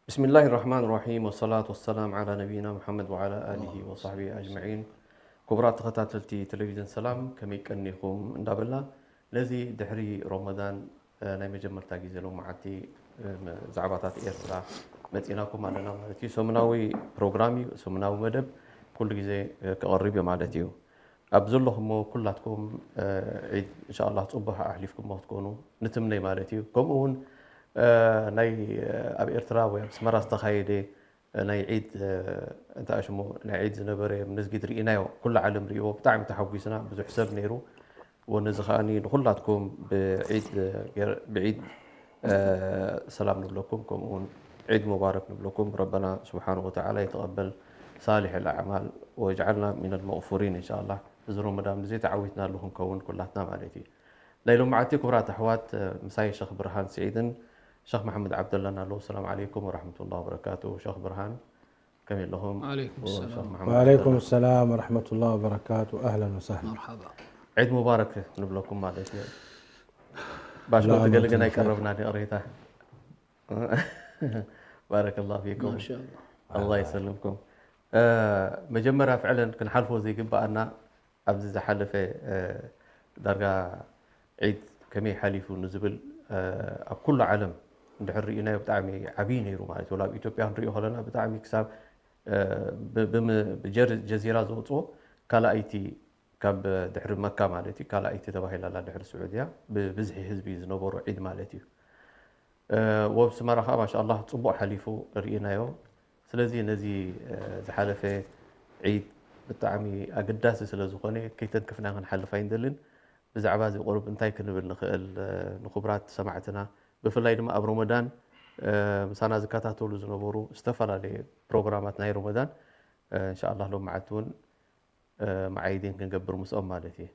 بسم الله الرحمن الرحيم، والصلاة والسلام على نبينا محمد وعلى آله وصحبه أجمعين. ክቡራት ተኸታተልቲ ቴሌቪዥን ሰላም፣ ከመይ ቀኒኹም እንዳበልና፣ ነዚ ድሕሪ ሮመዳን፣ እ፣ ናይ መጀመርታ ግዜ ሎመዓልቲ፣ እ፣ መ-፣ ዛዕባታት ኤርትራ መጺናኩም ኣለና ማለት እዩ። ሰሙናዊ ፕሮግራም እዩ፣ ሰሙናዊ መደብ ኩሉ ግዜ፣ እ፣ ክቐርብ እዩ ማለት እዩ። ኣብ ዘለኹሞ ኩላትኩም፣ እ፣ ዒድ እንሻኣላህ ጽቡሕ ኣሕሊፍኩሞ ክትኮኑ ንትምነይ ማለት እዩ። ከምኡ እውን፣ እ፣ ናይ፣ እ፣ ኣብ ኤርትራ ወይ ኣብ ኣስመራ ዝተኻየደ፣ እ፣ ናይ ዒድ፣ እ፣ እንታይ ሽሙ፣ ናይ ዒድ ዝነበረ መስጊድ ርኢናዮ፣ ኩሉ ዓለም ርእይዎ፣ ብጣዕሚ ተሓጒስና፣ ብዙሕ ሰብ ነይሩ። ወነዚ ከኣኒ ንኹላትኩም ብዒድ፣ እ፣ ገር-፣ ብዒድ፣ እ፣ ሰላም ንብለኩም፣ ከምኡ እውን ዒድ ሙባረክ ንብለኩም። ረበና ስብሓነሁ ወተዓላ የተቐበል ሳሊሕ ኣልኣዕማል ወጅዓልና ሚነል መቕፉሪን እንሻኣላህ። እዚ ሮመዳን እዚ ተዓዊትናሉ ክንከውን ኩላትና ማለት እዩ። ናይ ሎመዓልቲ ክቡራት ኣሕዋት፣ እ፣ ምሳይ ሸኽ ብርሃን ስዒድን ሸኽ መሓመድ ዓብደላን ኣለዉ። ሰላም ዓለይኩም ወረሕመቱላሂ ወበረካቱ። ሸኽ ብርሃን ከመይ ኣለኹም? ዓለይኩም ሰላም። ሸኽ መሓመድ وعليكم ዓብደላ። السلام ورحمة الله وبركاته. أهلا وسهلا. መርሓባ። ዒድ ሙባረክ ንብለኩም ማለት እዩ። ባሽኮ لا፣ ትገልግን ما ኣይቀረብና ይቕሬታ። ባረከላሁ ፊኩም። ማሻኣላህ። ኣላህ ይሰልምኩም። እ፣ መጀመርያ ፍዕለን ክንሓልፎ ዘይግብኣና ኣብዚ ዝሓለፈ፣ እ፣ ዳርጋ ዒድ ከመይ ሓሊፉ ንዝብል፣ እ፣ ኣብ ኩሉ ዓለም እንድሕር ርኢናዮ ብጣዕሚ ዓብዪ ነይሩ ማለት እዩ። ወላ ኣብ ኢትዮጵያ ክንሪኦ ከለና ብጣዕሚ ክሳብ፣ እ፣ ብ-፣ ብም-፣ ብጀር-፣ ጀዚራ ዝወፅኦ ካልኣይቲ ካብ ድሕሪ መካ ማለት እዩ፣ ካልኣይቲ ተባሂላ ኣላ ድሕሪ ስዑድያ ብብዝሒ ህዝቢ ዝነበሮ ዒድ ማለት እዩ። እ፣ ወብ ስመራ ከዓ ማሻኣላህ ጽቡቕ ሓሊፉ ርኢናዮ። ስለዚ ነዚ፣ እ፣ ዝሓለፈ ዒድ ብጣዕሚ ኣገዳሲ ስለ ዝኾነ ከይተንክፍና ክንሓልፍ ኣይንደልን። ብዛዕባ እዚ ቁሩብ እንታይ ክንብል ንኽእል፣ እ፣ ንኽቡራት ሰማዕትና ብፍላይ ድማ ኣብ ሮመዳን፣ እ፣ ምሳና ዝከታተሉ ዝነበሩ ዝተፈላለየ ፕሮግራማት ናይ ሮመዳን፣ እ፣ እንሻኣላህ ሎም መዓልቲ እውን እ፣ መዓይዲን ክንገብር ምስኦም ማለት እዩ።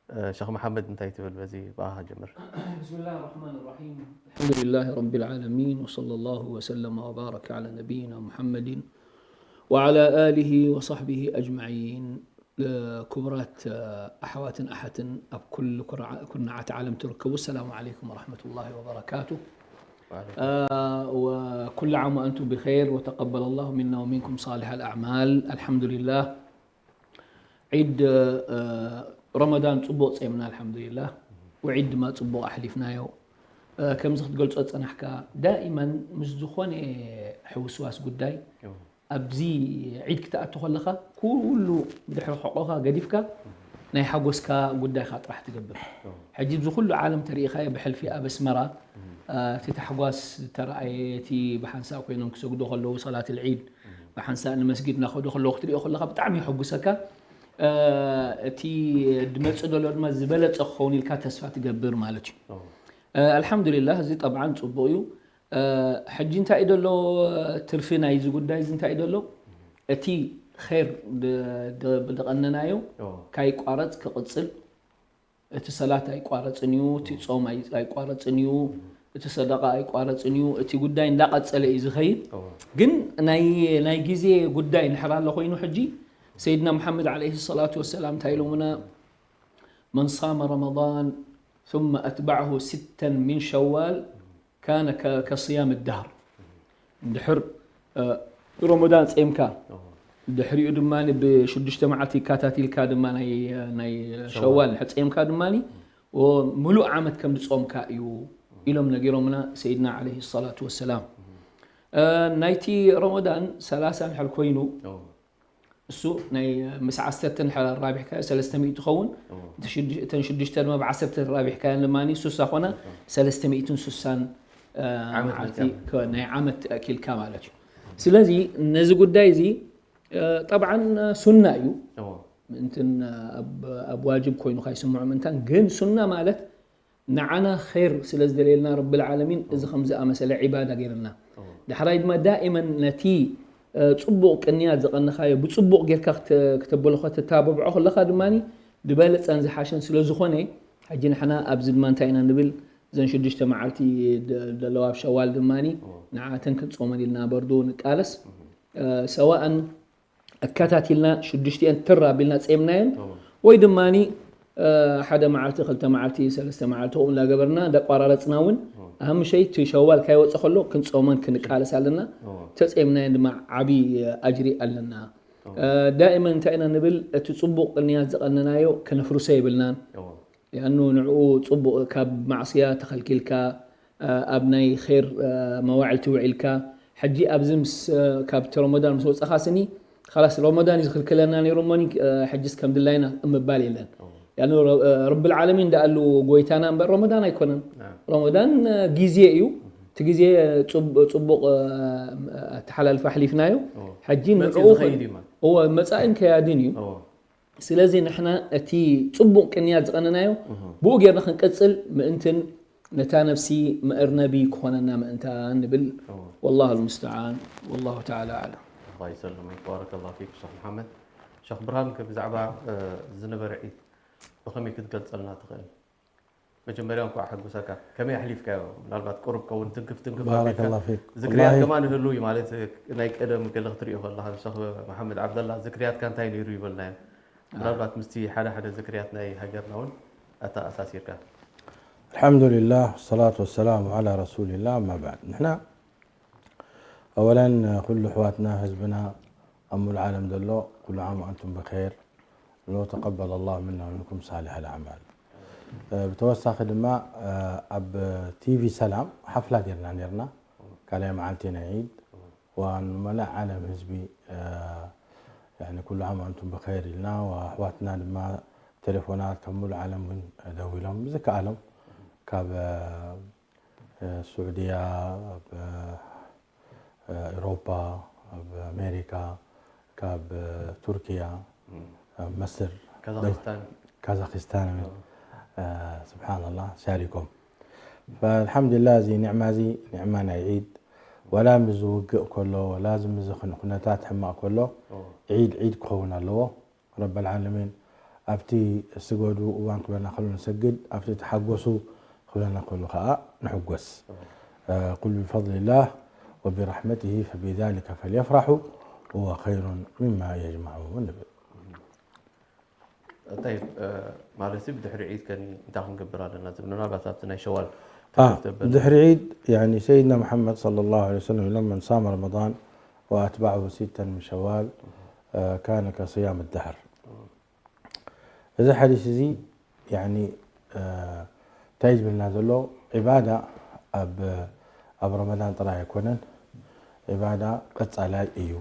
እ፣ ሸኽ መሓመድ እንታይ ትብል በዚ ብኣኻ ጀምር። بسم الله الرحمن الرحيم. الحمد لله رب العالمين، وصلى الله وسلم وبارك على نبينا محمد وعلى آله وصحبه أجمعين. እ፣ ክቡራት፣ እ፣ ኣሕዋትን ኣሓትን ኣብ ኩሉ ኩርዓ-፣ ኩርናዓት ዓለም ትርከቡ፣ السلام عليكم ورحمة الله وبركاته. وعليكم. እ፣ وكل عام وأنتم بخير، وتقبل الله منا ومنكم صالح الأعمال. الحمد لله. ዒድ፣ እ፣ ረመዳን ጽቡቕ ጸምና ኣልሓምዱሊላህ። ወዒድ ድማ ጽቡቕ ኣሕሊፍናዮ። እ፣ ከምዚ ክትገልጾ ዝጸናሕካ፣ ዳኢማን ምስ ዝኾነ ሕውስዋስ ጉዳይ እዎ። ኣብዚ ዒድ ክትኣቱ ከለኻ፣ ኩሉ ብድሕሪ ሕቖኻ ገዲፍካ፣ ናይ ሓጎስካ ጉዳይኻ ጥራሕ ትገብር። እዎ። ሕጂ ኣብዚ ኩሉ ዓለም ተሪኢኻዮ ብሕልፊ ኣብ ኣስመራ፣ እም። እ፣ እቲ ታሕጓስ ዝተረኣየ፣ እቲ ብሓንሳእ ኮይኖም ክሰግዱ ከለዉ ሰላት ኣልዒድ፣ ብሓንሳእ ንመስጊድ እናኸዱ ከለዉ ክትሪኦ ከለኻ ብጣዕሚ የሐጉሰካ። እ፣ እቲ ድመጽእ ዘሎ ድማ ዝበለጸ ክኸውን ኢልካ ተስፋ ትገብር ማለት እዩ። ኦ። እ፣ ኣልሓምዱሊላህ፣ እዚ ጠብዓን ጽቡቕ እዩ። እ፣ ሕጂ እንታይ እዩ ዘሎ፣ ትርፊ ናይዚ ጉዳይ እዚ እንታይ እዩ ዘሎ? እቲ ኸይር ድ-፣ ድ-፣ ዝቐነናዮ ኦ። ካይቋረጽ ክቕጽል፣ እቲ ሰላት ኣይቋረጽን እዩ፣ እቲ ጾም ኣይ-፣ ኣይቋረጽን እዩ፣ እቲ ሰደቓ ኣይቋረጽን እዩ፣ እቲ ጉዳይ እንዳቐጸለ እዩ ዝኸይድ። እወ። ግን ናይ፣ ናይ ግዜ ጉዳይ እንድሕር ኣሎ ኮይኑ ሕጂ፣ ሰይድና መሓመድ ዓለይሂ ሰላቱ ወሰላም እንታይ ኢሎምና? "መን ሳመ ረመዳን ثم أتبعه ستا من شوال كان ك-، كصيام الدهر." እንድሕር፣ እ፣ ረመዳን ጼምካ፣ እዎ። ድሕሪኡ ድማ ብሽዱሽተ መዓልቲ ይካታቲልካ ድማ ናይ፣ ናይ ሸዋል። ሸዋል እንድሕር ጼምካ ድማ፣ ኦ፣ ምሉእ ዓመት ከም ዝጾምካ እዩ ኢሎም ነጊሮምና ሰይድና ዓለይሂ ሰላቱ ወሰላም። እ፣ ናይቲ ረመዳን ሰላሳ እንድሕር ኮይኑ፣ እዎ። እሱ ናይ ምስ ዓሰርተ እንድሕር ኣራቢሕካዮ ሰለስተ ሚእቲ ይኸውን። እዎ። እቲ ሽዱ-፣ እተን ሽዱሽተ ድማ ብዓሰርተ ኣራቢሕካየን ድማ ስሳ ኮና፣ እዎ። ሰለስተ ሚእትን ስሳን፣ እ፣ ዓመት መዓልቲ መጽያ። ከ-፣ ናይ ዓመት ተኣኪልካ ማለት እዩ። ስለዚ ነዚ ጉዳይ እዚ፣ እ፣ ጠብዓን ሱና እዩ። እዎ። ምእንትን ኣብ፣ ኣብ ዋጅብ ኮይኑ ካይስምዖ ምእንታን፣ ግን ሱና ማለት ንዓና ኸይር ስለ ዝደልየልና ረብል ዓለሚን እዚ ከም ዝኣመሰለ ዒባዳ ገይርና። እዎ። ዳሕራይ ድማ ዳኢመን ነቲ፣ እ፣ ጽቡቕ ቅንያት ዝቐነኻዮ ብጽቡቕ ጌርካ ክተ-፣ ክተበልኾ ተተባብዖ ከለኻ ድማ ዝበለጸን ዝሓሸን ስለ ዝኾነ፣ ሕጂ ንሕና ኣብዚ ድማ እንታይ ኢና ንብል? እዘን ሽዱሽተ መዓልቲ ደ-፣ ደለዋ ኣብ ሸዋል ድማ እዎ። ንዓተን ክንጾመን ኢልና በርዱ ንቃለስ። እዎ። እ፣ ሰዋእን ኣከታቲልና ሽዱሽቲኤን ትር ኣቢልና ጼምናየን፣ እዎ። ወይ ድማኒ ሓደ መዓልቲ፣ ክልተ መዓልቲ፣ ሰለስተ መዓልቲ ከምኡ እንዳገበርና እንዳቋራረፅና እውን ኣህምሸይ እቲ ሸዋል ካይወፀ ከሎ ክንፀውመን ክንቃለስ ኣለና። ተፀምናየን ድማ ዓብዪ ኣጅሪ ኣለና። ዳእመን እንታይ ኢና ንብል? እቲ ፅቡቕ ቅንያት ዝቐነናዮ ከነፍርሶ የብልናን። ያኑ ንዕኡ ፅቡቕ ካብ ማዕስያ ተኸልኪልካ፣ ኣብ ናይ ር መዋዕልቲ ውዒልካ፣ ሕጂ ኣብዚ ምስ ካብቲ ረመዳን ምስ ወፀኻ ስኒ ላስ ረመዳን እዩ ዝክልክለና ነይሩ እሞኒ፣ ሕጂስ ከም ድላይና ምባል የለን። ያኑ ረብል ዓለሚን ዳኣሉ ጎይታና እምበር ረመዳን ኣይኮነን። ረመዳን ግዜ እዩ። እቲ ግዜ ፅቡቕ ኣተሓላልፋ ኣሕሊፍናዮ። ሕጂ ንዕኡ መፃእን ከያድን እዩ። ስለዚ ንሕና እቲ ፅቡቕ ቅንያት ዝቐነናዮ ብኡ ጌርና ክንቅፅል ምእንትን ነታ ነፍሲ መእርነቢ ክኾነና ምእንታን ንብል። والله المستعان والله تعالى أعلم. ባረከላሁ ፊክ ሸኽ መሓመድ። ሸኽ ብርሃን፣ ብዛዕባ ዝነበረ ዒድ ብኸመይ ክትገልፀልና ትኽእል? መጀመርያ እንኳዕ ሓጎሰካ። ከመይ ኣሕሊፍካዮ? ምናልባት ቁሩብ ከውን ትንክፍ ትንክፍ ኣቢልካ። ባረከላሁ ፊክ። ዝክርያት ወላሂ ከማን ይህሉ እዩ ማለት፣ ናይ ቀደም ገለ ክትሪኦ ከለኻ፣ ሸኽ መሓመድ ዓብደላ ዝክርያትካ እንታይ ነይሩ ይበልናዮ። ምናልባት ምስቲ ሓደ ሓደ ዝክርያት ናይ ሃገርና እውን ኣተኣሳሲርካ። الحمد لله والصلاة والسلام على رسول الله، أما بعد. ንሕና أولا ኩሉ ኣሕዋትና ህዝብና ኣብ ሙሉእ ዓለም ዘሎ ኩሉ ዓም ኣንቱም ብኸይር ሎ ተቀበለ الله منا ومنكم صالح الأعمال። ብተወሳኺ ድማ ኣብ ቲቪ ሰላም ሓፍላ ጌርና ኔርና ካልኣይ መዓልቲ ናይ ዒድ ዋ ንመላእ ዓለም ህዝቢ ኩሉ ዓም ኣንቱም ብኸይር ኢልና ኣሕዋትና ድማ ቴሌፎናት ካብ ሙሉእ ዓለም እውን ደዊሎም ብዝከኣሎም ካብ ሱዑድያ፣ ኣብ ኤሮፓ፣ ኣብ ኣሜሪካ፣ ካብ ቱርኪያ፣ ኣብ መስር፣ ካዛኪስታን፣ ስብሓንላ ሻሪኮም። فالحمد لله እዚ ኒዕማ እዚ ኒዕማ ናይ ዒድ ወላ ምስ ዝውግእ ከሎ ወላ እዚ ምስ ኩነታት ሕማቕ ከሎ ዒድ ዒድ ክኸውን ኣለዎ። ረበል ዓለሚን ኣብቲ ስገዱ እዋን ክብለና ከሎ ንሰግድ፣ ኣብቲ ተሓጎሱ ክብለና ከሎ ከዓ ንሕጎስ። ቁል ብፈድሊላህ ወቢረሕመቲሂ ፈቢዛሊከ ፈልየፍራሑ ሁወ ኸይሩን ሚማ የጅመዑን ንብል። ጠይብ፣ ማለት ብድሕሪ ዒድ ከኒ እንታይ ክንገብር ኣለና ዝብል ምናልባት ኣብቲ ናይ ሸዋል ድሕሪ ዒድ ሰይድና መሓመድ ሰለላሁ ዐለይሂ ወሰለም ኢሎም መን ሳመ ረመዳን ወኣትበዐሁ ሲተን ምን ሸዋል ካነ ከስያም ደህር። እዚ ሓዲስ እዚ እንታይ ዝብልና ዘሎ? ዒባዳ ኣብ ረመዳን ጥራይ ኣይኮነን። ዒባዳ ቀፃላይ እዩ።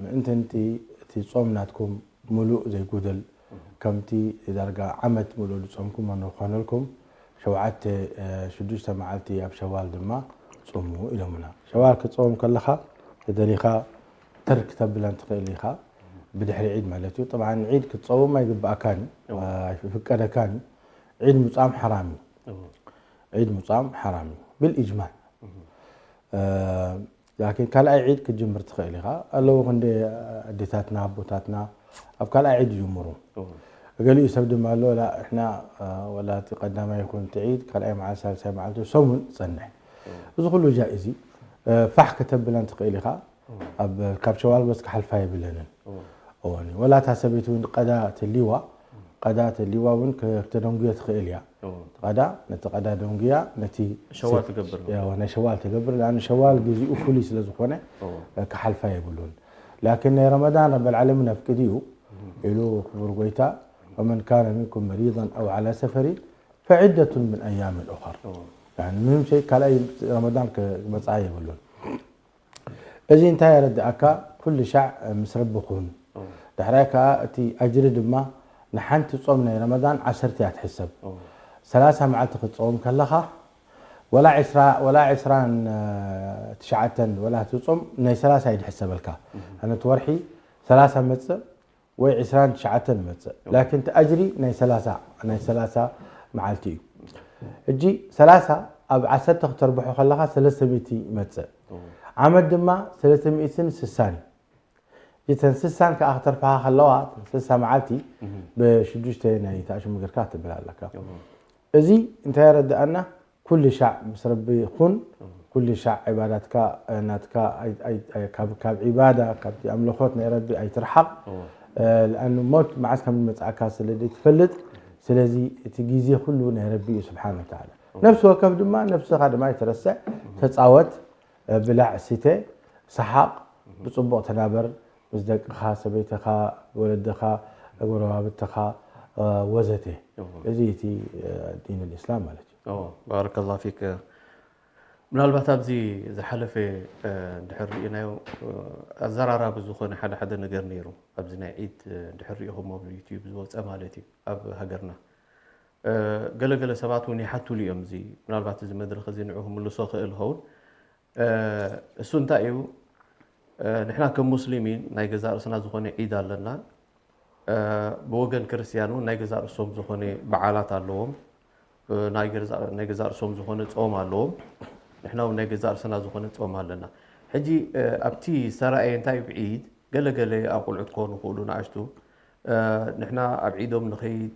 ምእንቲ እቲ ፆም ናትኩም ሙሉእ ዘይጉደል ከምቲ ዳርጋ ዓመት ሙሉእ ዝፆምኩም ንኾነልኩም ሸውዓተ ሽዱሽተ መዓልቲ ኣብ ሸዋል ድማ ፁሙ ኢሎምና። ሸዋል ክትፀውም ከለኻ ተደሊኻ ተርክ ተብለን ትኽእል ኢኻ። ብድሕሪ ዒድ ማለት እዩ። ጥብዓን ዒድ ክትፀውም ኣይግብኣካን እዩ፣ ኣይፍቀደካን እዩ። ዒድ ምፃም ሓራም እዩ። ዒድ ምፃም ሓራም እዩ ብልእጅማዕ። ላኪን ካልኣይ ዒድ ክትጅምር ትኽእል ኢኻ። ኣለዉ ክንደ ኣዴታትና ኣቦታትና ኣብ ካልኣይ ዒድ ይጅምሩ። ገሊኡ ሰብ ድማ ኣሎ ላ ንሕና ወላ እቲ ቀዳማይ ይኹን እቲ ዒድ ካልኣይ መዓልቲ ሳልሳይ መዓልቲ ሰሙን ዝፀንሕ። እዚ ኩሉ ጃኢዝ እዩ። ፋሕ ከተብለን ትኽእል ኢኻ። ኣብ ካብ ሸዋል በስ ክሓልፋ የብለንን። እወን እዩ። ወላ እታ ሰበይቲ እውን ቀዳ ተልይዋ ቀዳ ተልይዋ እውን ከተደንጉዮ ትኽእል እያ። ቀዳ ነቲ ቀዳ ደንጉያ ነቲ ሸዋል ትገብር። ናይ ሸዋል ትገብር። ለኣን ሸዋል ግዚኡ ፍሉይ ስለ ዝኾነ ክሓልፋ የብሉን። ላኪን ናይ ረመዳን ረበል ዓለሚን ኣፍቂዱ እዩ ኢሉ ክቡር ጎይታ ፈመን ካነ ሚንኩም መሪضን ኣው ዓላ ሰፈሪን ፈዒደቱን ምን ኣያምን ኡኸር። ምንም ሸይ ካልኣይ ረመዳን ክመፅኣ የብሉን። እዚ እንታይ የረድኣካ? ኩሉ ሻዕ ምስ ረቢ ኩን። ዳሕራይ ከዓ እቲ ኣጅሪ ድማ ንሓንቲ ጾም ናይ ረመዳን ዓሰርተ እያ ትሕሰብ። ሰላሳ መዓልቲ ክትጸውም ከለኻ ወላ ዕስራ ወላ ዕስራን ትሽዓተን ወላ እቲ ጾም ናይ ሰላሳ እዩ ዝሕሰበልካ። ኣነ እቲ ወርሒ ሰላሳ መጽእ ወይ ዕስራን ትሽዓተን መጽእ። ላኪን እቲ ኣጅሪ ናይ ሰላሳ ናይ ሰላሳ መዓልቲ እዩ። ሕጂ ሰላሳ ኣብ ዓሰርተ ክተርብሖ ከለኻ ሰለስተ ሚእቲ ይመጽእ። ዓመት ድማ ሰለስተ ሚእትን ስሳን እዩ። እተን ስሳን ከዓ ክተርፍኻ ከለዋ እተን ስሳ መዓልቲ ብሽዱሽተ ናይ ተኣሽሙ ጌርካ ክትብል ኣለካ። እዚ እንታይ የረድኣና? ኩሉ ሻዕ ምስ ረቢ ኩን፣ ኩሉ ሻዕ ዒባዳትካ ናትካ ካብ ዒባዳ ካብቲ ኣምልኾት ናይ ረቢ ኣይትርሓቕ። ለኣኑ ሞት መዓስ ከም ዝመፅኣካ ስለ ዘይትፈልጥ፣ ስለዚ እቲ ግዜ ኩሉ ናይ ረቢ እዩ ስብሓን ወተዓላ። ነፍሲ ወከፍ ድማ ነብስኻ ድማ ኣይትረስዕ፣ ተፃወት፣ ብላዕ፣ ስተ፣ ሰሓቕ፣ ብፅቡቕ ተናበር፣ ምስ ደቅኻ፣ ሰበይትኻ፣ ወለድኻ፣ ጎረባብትኻ፣ ወዘተ። እዚ እቲ ዲን ልእስላም ማለት እዩ። ባረከላ ፊክ። ምናልባት ኣብዚ ዝሓለፈ እንድሕር ርኢናዮ ኣዘራራቢ ዝኾነ ሓደ ሓደ ነገር ነይሩ። ኣብዚ ናይ ዒድ እንድሕር ሪኢኹሞ ኣብ ዩትዩብ ዝወፀ ማለት እዩ ኣብ ሃገርና ገለገለ ሰባት እውን ይሓቱሉ እዮም። እዚ ምናልባት እዚ መድረኽ እዚ ንዑ ክምልሶ ክእል ይኸውን። እሱ እንታይ እዩ? ንሕና ከም ሙስሊሚን ናይ ገዛእ ርእስና ዝኾነ ዒድ ኣለና። ብወገን ክርስትያን እውን ናይ ገዛእ ርእሶም ዝኾነ በዓላት ኣለዎም። ናይ ገዛእ ርእሶም ዝኾነ ጾም ኣለዎም። ንሕና እውን ናይ ገዛእ ርእስና ዝኾነ ጾም ኣለና። ሕጂ ኣብቲ ዝተራእየ እንታይ እዩ ብዒድ ገለገለ ኣብ ቆልዑት ክኾኑ ይኽእሉ ንኣሽቱ ንሕና ኣብ ዒዶም ንኸይድ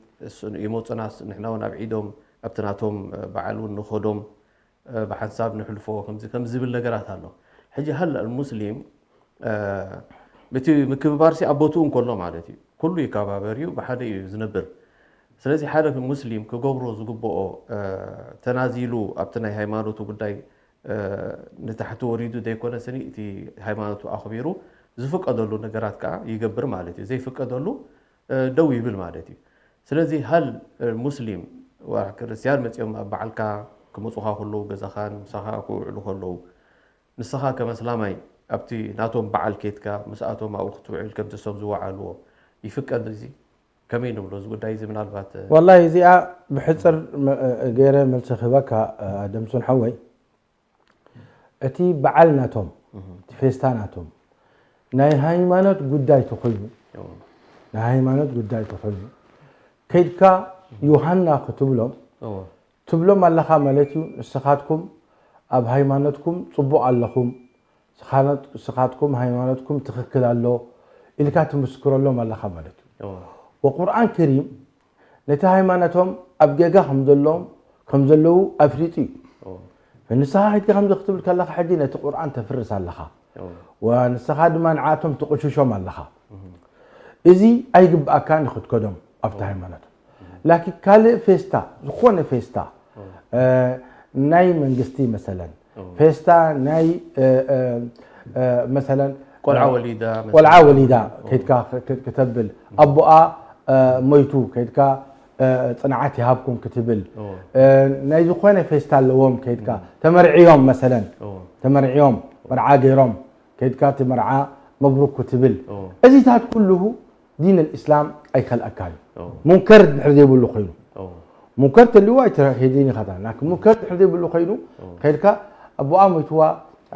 ይመፁና ንሕና እውን ኣብ ዒዶም ኣብቲ ናቶም በዓል እውን ንኸዶም ብሓንሳብ ንሕልፎ ከምዚ ከም ዝብል ነገራት ኣሎ። ሕጂ ሀል ሙስሊም እቲ ምክብባርሲ ኣብ ቦትኡ እንከሎ ማለት እዩ። ኩሉ ይከባበር እዩ፣ ብሓደ እዩ ዝነብር። ስለዚ ሓደ ሙስሊም ክገብሮ ዝግብኦ ተናዚሉ ኣብቲ ናይ ሃይማኖቱ ጉዳይ ንታሕቲ ወሪዱ ዘይኮነ ስኒ እቲ ሃይማኖቱ ኣኽቢሩ ዝፍቀደሉ ነገራት ከዓ ይገብር ማለት እዩ። ዘይፍቀደሉ ደው ይብል ማለት እዩ። ስለዚ ሀል ሙስሊም ክርስትያን መፂኦም ኣብ በዓልካ ክመፁኻ ከለዉ ገዛኻን ምሳኻ ክውዕሉ ከለዉ ንስኻ ከም ኣስላማይ ኣብቲ ናቶም በዓል ኬድካ ምስኣቶም ኣብኡ ክትውዕል ከምቲ እሶም ዝወዓልዎ ይፍቀድ እዚ ከመይ ንብሎ እዚ ጉዳይ እዚ ምናልባት ወላሂ እዚኣ ብሕፅር ገይረ መልሲ ክህበካ ደምሱን ሓወይ እቲ በዓል ናቶም እቲ ፌስታ ናቶም ናይ ሃይማኖት ጉዳይ ተኮይኑ ናይ ሃይማኖት ጉዳይ ተኮይኑ ከይድካ ዮሃና ክትብሎም ትብሎም ኣለኻ ማለት እዩ። ንስኻትኩም ኣብ ሃይማኖትኩም ጽቡቕ ኣለኹም፣ ንስኻትኩም ሃይማኖትኩም ትኽክል ኣሎ ኢልካ ትምስክረሎም ኣለኻ ማለት እዩ። ወቁርኣን ከሪም ነቲ ሃይማኖቶም ኣብ ጌጋ ከም ዘለዎም ከም ዘለዉ ኣፍሊጡ እዩ። ንስኻ ከይድካ ከምዚ ክትብል ከለኻ ሕጂ ነቲ ቁርኣን ተፍርስ ኣለኻ። ወንስኻ ድማ ንዓቶም ትቕሽሾም ኣለኻ። እዚ ኣይግብኣካን እዩ ክትከዶም ኣብቲ ሃይማኖት። ላኪን ካልእ ፌስታ ዝኾነ ፌስታ ናይ መንግስቲ መሰለን ፌስታ ናይ መሰለን ቆልዓ ወሊዳ ቆልዓ ወሊዳ ከይድካ ከተብል ኣቦኣ ሞይቱ ከይድካ ፅንዓት ይሃብኩም ክትብል ናይ ዝኾነ ፌስታ ኣለዎም ከይድካ ተመርዕዮም መሰለን ተመርዕዮም መርዓ ገይሮም ከይድካ እቲ መርዓ መብሩክ ክትብል እዚታት ኩልሁ ዲን ልእስላም ኣይከልኣካ እዩ። ሙንከር ድሕር ዘይብሉ ኮይኑ ሙንከር ተልዋ ኣይትረክድን ኢኻ ላኪን ሙንከር ድሕር ዘይብሉ ኮይኑ ከይድካ ኣቦኣ ሞይትዋ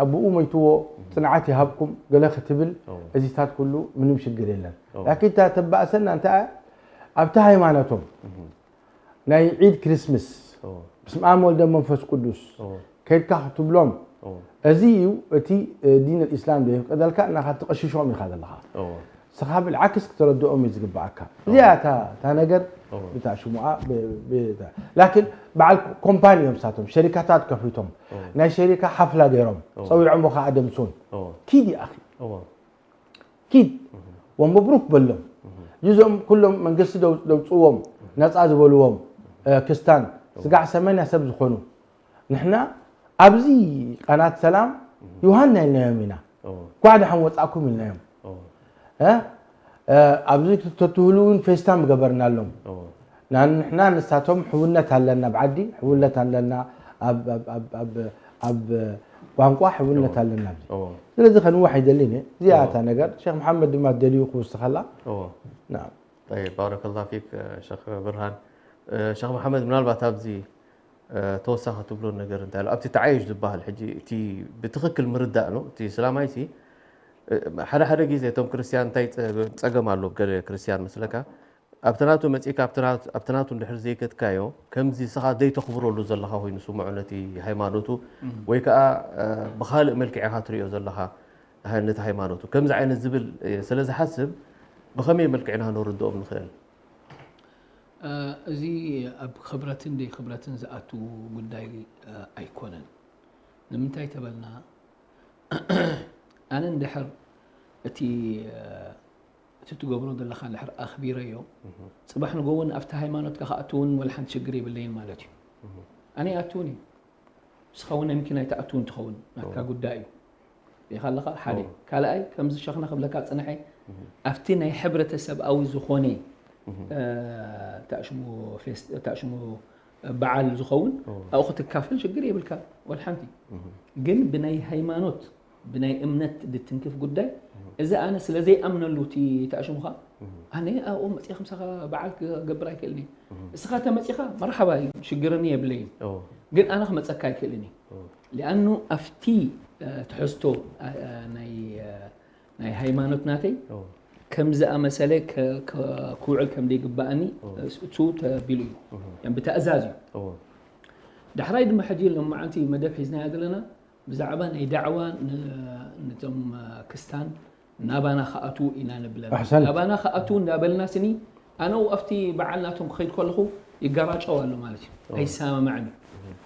ኣቦኡ ሞይትዎ ፅንዓት ይሃብኩም ገለ ክትብል እዚታት ኩሉ ምንም ሽግር የለን። ላኪን እታ ተባእሰና እንታይ ኣብቲ ሃይማኖቶም ናይ ዒድ ክሪስምስ ብስም ኣብ ወልደ መንፈስ ቅዱስ ከይድካ ክትብሎም እዚ እዩ እቲ ዲን ልእስላም ዶ የፍቀደልካ እናኻ ትቕሽሾም ኢኻ ዘለኻ። ንስኻ ብልዓክስ ክትረድኦም እዩ ዝግብኣካ። እዚኣ እታ ነገር ብታ ሽሙኣ ላኪን በዓል ኮምፓኒ እዮም ሳቶም ሸሪካታት ከፊቶም ናይ ሸሪካ ሓፍላ ገይሮም ፀዊዖም ከዓ ደምሱን ኪድ ይኣኺ ኪድ ወመብሩክ በሎም። እዞም ኩሎም መንግስቲ ደውፅዎም ነፃ ዝበልዎም ክስታን ስጋዕ ሰመንያ ሰብ ዝኾኑ ንሕና ኣብዚ ቃናት ሰላም ዮሃና ኢልናዮም ኢና። ኳዕ ደሓን ወፃእኩም ኢልናዮም። ኣብዚ ተትህሉ እውን ፌስታ ምገበርናሎም። ንሕና ንሳቶም ሕውነት ኣለና ኣብ ዓዲ ሕውነት ኣለና ኣብ ቋንቋ ሕውነት ኣለና ኣብዚ ስለዚ ከንዋሕ ኣይደልን እየ እዚኣ እታ ነገር ሸክ መሓመድ ድማ ደልዩ ክውስኸላ ባረከላ ፊክ ሸክ ብርሃን ሸክ መሓመድ ምናልባት ኣብዚ ተወሳኺ ትብሎ ነገር እንታይ ኣብቲ ተዓየሽ ዝበሃል ሕጂ እቲ ብትኽክል ምርዳእ ነው እቲ ስላማይሲ ሓደ ሓደ ግዜ እቶም ክርስትያን እንታይ ፀገም ኣሎ ገለ ክርስትያን መስለካ ኣብቲ ናቱ መፂእካ ኣብቲ ናቱ እንድሕር ዘይከድካዮ ከምዚ ስኻ ዘይተኽብረሉ ዘለኻ ኮይኑ ስምዖ ነቲ ሃይማኖቱ ወይ ከዓ ብኻልእ መልክዕ ኢኻ ትሪኦ ዘለኻ ነቲ ሃይማኖቱ ከምዚ ዓይነት ዝብል ስለ ዝሓስብ ብኸመይ መልክዕ ኢና ነርድኦም ንኽእል? እዚ ኣብ ክብረትን ደይ ክብረትን ዝኣቱ ጉዳይ ኣይኮነን። ንምንታይ ተበልና ኣነ እንድሕር እቲ እቲ ትገብሮ ዘለኻ እንድሕር ኣኽቢረዮ፣ ጽባሕ ንጎ እውን ኣብቲ ሃይማኖትካ ክኣቱ እውን ወላ ሓንቲ ሽግር የብለይን ማለት እዩ። ኣነ ይኣቱ እውን እዩ። ንስኻ እውን ናይ መኪና ኣይትኣቱ እውን ትኸውን፣ ናትካ ጉዳይ እዩ። ሪኢኻ ኣለኻ? ሓደ። ካልኣይ፣ ከምዚ ሸኽና ክብለካ ዝጸንሐ፣ ኣብቲ ናይ ሕብረተሰብኣዊ ዝኾነ፣ እ፣ ታሽሙ ፌስ-፣ ታሽሙ በዓል ዝኸውን ኣብኡ ክትካፈል ሽግር የብልካ፣ ወላ ሓንቲ። ግን ብናይ ሃይማኖት፣ ብናይ እምነት ድትንክፍ ጉዳይ፣ እዚ ኣነ ስለ ዘይኣምነሉ እቲ ታሽሙኻ፣ ኣነ ኣብኡ መጺኤ ከምሳኻ በዓል ክገብር ኣይክእልን እየ። እስኻ ተመጺኻ መርሓባ እዩ፣ ሽግርኒ የብለይን። ግን ኣነ ክመጸካ ኣይክእልን እየ። ሊኣኑ ኣብቲ፣ እ፣ ትሕዝቶ፣ እ፣ እ፣ ናይ፣ እ፣ ናይ ሃይማኖት ናተይ ከም ዝኣመሰለ ከ-፣ ከ-፣ ክውዕል ከም ዘይግባኣኒ እሱ ተቢሉ እዩ። ከም ብትእዛዝ እዩ። ዳሕራይ ድማ ሕጂ ሎማዓንቲ መደብ ሒዝናዮ ዘለና ብዛዕባ ናይ ዳዕዋ ን-፣ ነቶም፣ እ፣ ክስታን ናባና ክኣትዉ ኢና ንብለን። ኣሕሰንት። ናባና ክኣትዉ እንዳበልና ስኒ፣ ኣነ ኣብቲ በዓል ናቶም ክኸይድ ከለኹ ይጋራጨው ኣሎ ማለት እዩ። ኣይሰማማዕን እዩ።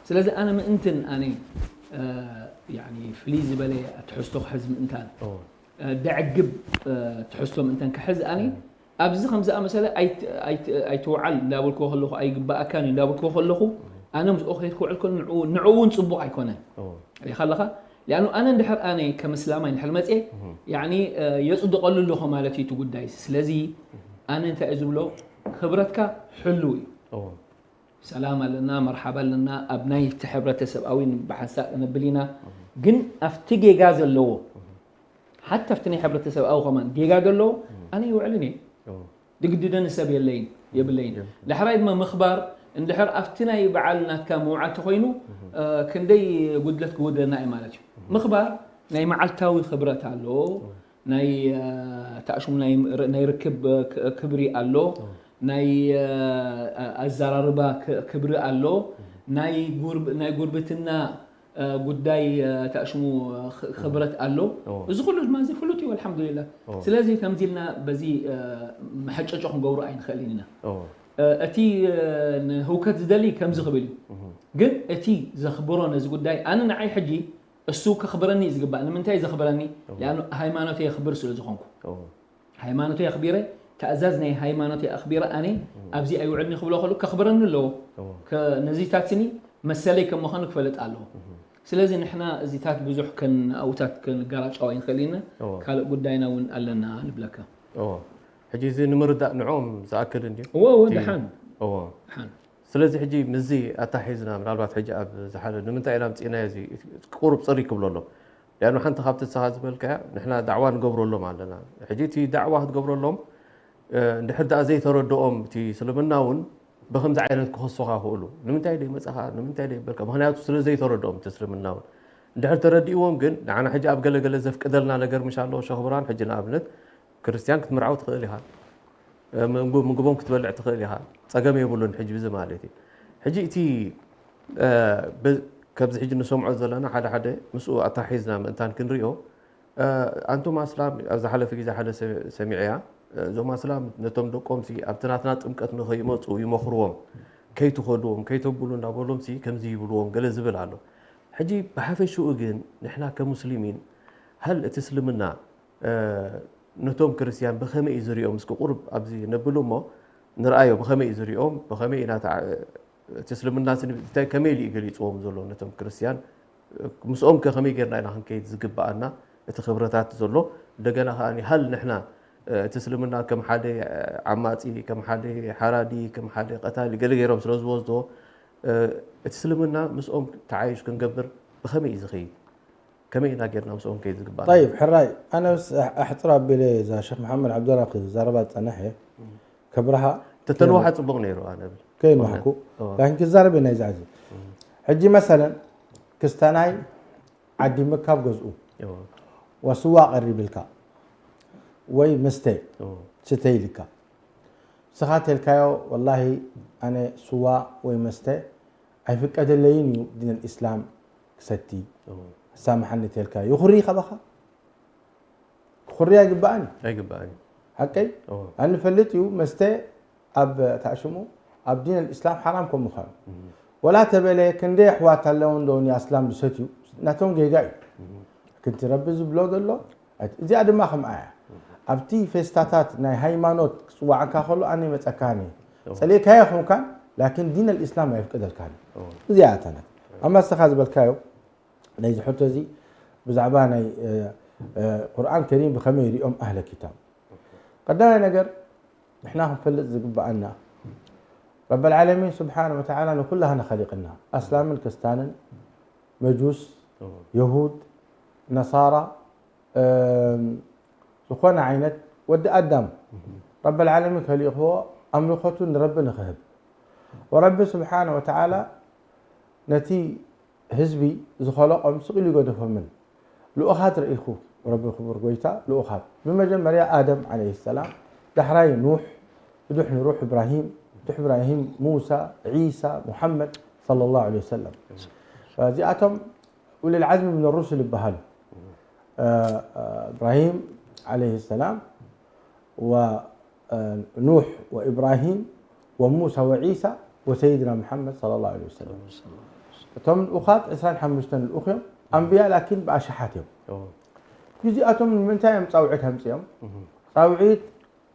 ስለዚ ኣነ ምእንትን ኣነ፣ እ፣ ያኒ ፍልይ ዝበለ ትሕዝቶ ክሕዝ ምእንታን፣ እ፣ ደዕግብ፣ እ፣ ትሕዝቶ ምእንታን ክሕዝ ኣነ ኣብዚ ከም ዝኣመሰለ ኣይት-፣ ኣይት-፣ ኣይትውዓል እንዳበልክዎ ከለኹ፣ ኣይግባኣካን እዩ እንዳበልክዎ ከለኹ፣ ኣነ ምስኡ ከይድ ክውዕል ከሎ ንዕኡ፣ ንዕኡ እውን ጽቡቕ ኣይኮነን። ሪኢኻ ኣለኻ? ሊኣኑ ኣነ እንድሕር ኣነ ከም እስላማይ እንድሕር መጽየ፣ ያኒ፣ እ፣ የጽድቐሉ ኣለኹ ማለት እዩ እቲ ጉዳይ። ስለዚ ኣነ እንታይ እየ ዝብሎ፣ ክብረትካ ሕሉው እዩ። ሰላም ኣለና፣ መርሓባ ኣለና፣ ኣብ ናይ እቲ ሕብረተሰብኣዊ ብሓንሳእ ነብል ኢና። ግን ኣብቲ ጌጋ ዘለዎ፣ ሓታ ኣብቲ ናይ ሕብረተሰብኣዊ ከማን ጌጋ ዘለዎ፣ ኣነ ይውዕልን እየ። ድግድደኒ ሰብ የለይን፣ የብለይን። ዳሕራይ ድማ ምኽባር፣ እንድሕር ኣብቲ ናይ በዓል ናትካ ምውዓል ተኾይኑ፣ እ፣ ክንደይ ጉድለት ክውደና እዩ ማለት እዩ። ምኽባር ናይ መዓልታዊ ክብረት ኣሎ፣ ናይ፣ እ፣ ታእሽሙ ናይ፣ ናይ ርክብ፣ እ፣ ክ-፣ ክብሪ ኣሎ፣ ናይ፣ እ፣ ኣዘራርባ ክ-፣ ክብሪ ኣሎ፣ ናይ ጉርብ-፣ ናይ ጉርብትና እ፣ ጉዳይ፣ እ፣ ታእሽሙ ኽ-፣ ክብረት ኣሎ። እዚ ኩሉ ድማ እዚ ፍሉጥ እዩ፣ ኣልሓምዱሊላህ። ስለዚ ከምዚ ኢልና በዚ፣ እ፣ መሐጨጮ ክንገብሮ ኣይንኽእልን ኢና። እ፣ እቲ፣ እ፣ ንህውከት ዝደሊ ከምዚ ክብል እዩ። ግን እቲ ዘኽብሮ ነዚ ጉዳይ፣ ኣነ ንዓይ ሕጂ እሱ ከኽብረኒ እዩ ዝግባእ። ንምንታይ ዘኽብረኒ? ሊኣኑ ሃይማኖተይ የኽብር ስለ ዝኾንኩ። ሃይማኖተይ ኣኽቢረ፣ ትእዛዝ ናይ ሃይማኖተይ ኣኽቢረ ኣነ ኣብዚ ኣይውዕልኒ ክብሎ ከሎ ከኽብረኒ ኣለዎ። ከ-፣ ነዚታት ስኒ መሰለይ ከም ምዃኑ ክፈልጥ ኣለዎ። ስለዚ ንሕና እዚታት ብዙሕ ከን-፣ ኣብኡታት ክንጋራጫው ኣይንኽእል ኢና። ካልእ ጉዳይና እውን ኣለና ንብለካ። እዎ። ሕጂ እዚ ንምርዳእ ንዕኦም ዝኣክል እንድዩ። እዎ፣ እዎ፣ እቲ ደሓን። እዎ። ደሓን። ስለዚ ሕጂ ምስዚ ኣታሒዝና ምናልባት ሕጂ ኣብ ዝሓለ ንምንታይ ኢና ኣምጺእናዮ እዚ ቁሩብ ጽር ክብሎ ኣሎ። ሊኣኑ ሓንቲ ካብቲ ንስኻ ዝበልካያ ንሕና ዳዕዋ ንገብረሎም ኣለና። ሕጂ እቲ ዳዕዋ ክትገብረሎም፣ እ፣ እንድሕር ደኣ ዘይተረድኦም እቲ እስልምና እውን ብኸምዚ ዓይነት ክኸሱኻ ይኽእሉ። ንምንታይ ደይ መጻኻ? ንምንታይ ደይ በልካ? ምኽንያቱ ስለ ዘይተረድኦም እቲ እስልምና እውን። እንድሕር ተረዲእዎም ግን ንዓና ሕጂ ኣብ ገለ ገለ ዘፍቅደልና ነገር ምሽ ኣሎ። ሸኽ ብርሃን ሕጂ ንኣብነት ክርስትያን ክትምርዓው ትኽእል ኢኻ። እ፣ ምግቡ-፣ ምግቦም ክትበልዕ ትኽእል ኢኻ። ጸገም የብሉን ሕጂ ብዚ ማለት እዩ። ሕጂ እቲ፣ እ፣ ብ-፣ ከምዚ ሕጂ ንሰምዖ ዘለና ሓደ ሓደ ምስኡ ኣታሒዝና ምእንታን ክንሪኦ፣ እ፣ ኣንቱም ኣስላም ኣብ ዝሓለፈ ግዜ ሓደ ሰ-፣ ሰሚዐያ። እ፣ እዞም ኣስላም ነቶም ደቆምሲ ኣብቲ ናትና ጥምቀት ንኸይመጹ ይመኽርዎም፣ ከይትኸድዎም፣ ከይተብሉ እናበሎምሲ ከምዚ ይብልዎም ገለ ዝብል ኣሎ። ሕጂ ብሓፈሽኡ ግን ንሕና ከሙስሊሚን ሃል እቲ እስልምና እ፣ ነቶም ክርስትያን ብኸመይ እዩ ዝሪኦም? እስኪ ቁሩብ ኣብዚ ነብሉ እሞ ንርኣዮ፣ ብኸመይ እዩ ዝሪኦም? ብኸመይ ኢና ተዓ-፣ እቲ እስልምና ስኒ-፣ እንታይ ከመይ ኢሉ እዩ ገሊፅዎም ዘሎ ነቶም ክርስትያን? ምስኦም ከ ከመይ ጌርና ኢና ክንከይድ ዝግብኣና? እቲ ክብረታት ዘሎ እንደገና ከኣ ሃል ንሕና፣ እ፣ እቲ እስልምና ከም ሓደ ዓማፂ፣ ከም ሓደ ሓራዲ፣ ከም ሓደ ቀታሊ ገለ ገይሮም ስለ ዝወስድዎ፣ እ፣ እቲ እስልምና ምስኦም ተዓይሽ ክንገብር ብኸመይ እዩ ዝኸይድ? ከመይ ኢና ጌርና ምስኦም ከይድ ዝግባእ? ጠይብ፣ ሕራይ፣ ኣነ ምስ ኣሕ-፣ ኣሕፅር ኣቢለ እዛ ሸኽ መሓመድ ዓብደላ ክዛረባ ዝፀንሐ፣ ከብርሃ ተተንዋሓ ከይነ-፣ ፅቡቕ ነይሩ፣ ኣነ ብል። ከይንዋሕኩ። እዎ። ላኪን ክዛረብ እየ ናይዛ ሕዚ። እም። ሕጂ መሰለን፣ ክስተናይ ዓዲምካ ኣብ ገዝኡ፣ እዎ። ወስዋ ቀሪብልካ፣ ወይ መስተ እዎ። ስተ ኢልካ። ንስኻ ተልካዮ፣ ወላሂ፣ ኣነ ስዋ ወይ መስተ ኣይፍቀደለይን እዩ፣ ዲን ኣልኢስላም ክሰቲ፣ እዎ። ኣሳምሓኒ ተልካዮ። ይኹሪ ካባኻ? ክኹሪ ኣይግባእን እዩ። ኣይግባእን እዩ። ሓቀይ? እዎ። ኣነ ፈልጥ እዩ፣ መስተ ኣብ ታሽሙ፣ ኣብ ዲን ኣልኢስላም ሓራም ከም ምዃኑ። እም። ወላ ተበለ፣ ክንደይ ኣሕዋት ኣለዉ እንዶ ንኣስላም ዝሰትዩ፣ ናቶም ጌጋ እዩ። እም። ክንቲ ረቢ ዝብሎ ዘሎ፣ እዚኣ ድማ ከምኣ እያ። እም። ኣብቲ ፌስታታት ናይ ሃይማኖት ክጽዋዓካ ከሎ ኣነ ይመጸካን እየ። ጸሊእካዮ ኹንካን ላኪን ዲን ኣልእስላም ኣይፍቅደልካን። እዚኣ እታ ነገር። ኣማ ንስኻ ዝበልካዮ ናይዚ ሕቶ እዚ ብዛዕባ ናይ ቁርኣን ከሪም ብኸመይ ይሪኦም ኣህለ ኪታብ? ቀዳማይ ነገር ንሕና ክንፈልጥ ዝግብኣና ረብ ልዓለሚን ስብሓን ወተዓላ ንኩላህና ኸሊቕና ኣስላምን ክስታንን መጁስ የሁድ ነሳራ ዝኾነ ዓይነት ወዲ ኣዳም ረብ ልዓለሚን ከሊእኽዎ ኣምልኾቱ ንረቢ ንኽህብ ወረቢ ስብሓን ወተዓላ ነቲ ህዝቢ ዝኸለቖም ስቕ ኢሉ ይገደፎምን ልኡኻት ረኢኹ ረቢ ክቡር ጎይታ ልኡኻት ብመጀመርያ ኣደም ዓለይሂ ሰላም ዳሕራይ ኑሕ ብድሕሪ ሩሕ እብራሂም ድሕ እብራሂም ሙሳ ዒሳ ሙሐመድ صلى الله عليه وسلم እዚኣቶም ኡሉል ዓዝሚ ምን ሩሱል ይበሃሉ እብራሂም ዓለይሂ ሰላም ኑሕ ወኢብራሂም ወሙሳ ወዒሳ ወሰይድና ሙሓመድ صلى الله عليه وسلم እቶም ልኡኻት ዕስራን ሓሙሽተን ልኡኽ እዮም ኣንብያ ላኪን ብኣሽሓት እዮም እዚኣቶም ንምንታይ እዮም ፃውዒት ኣምፅኦም ፃውዒት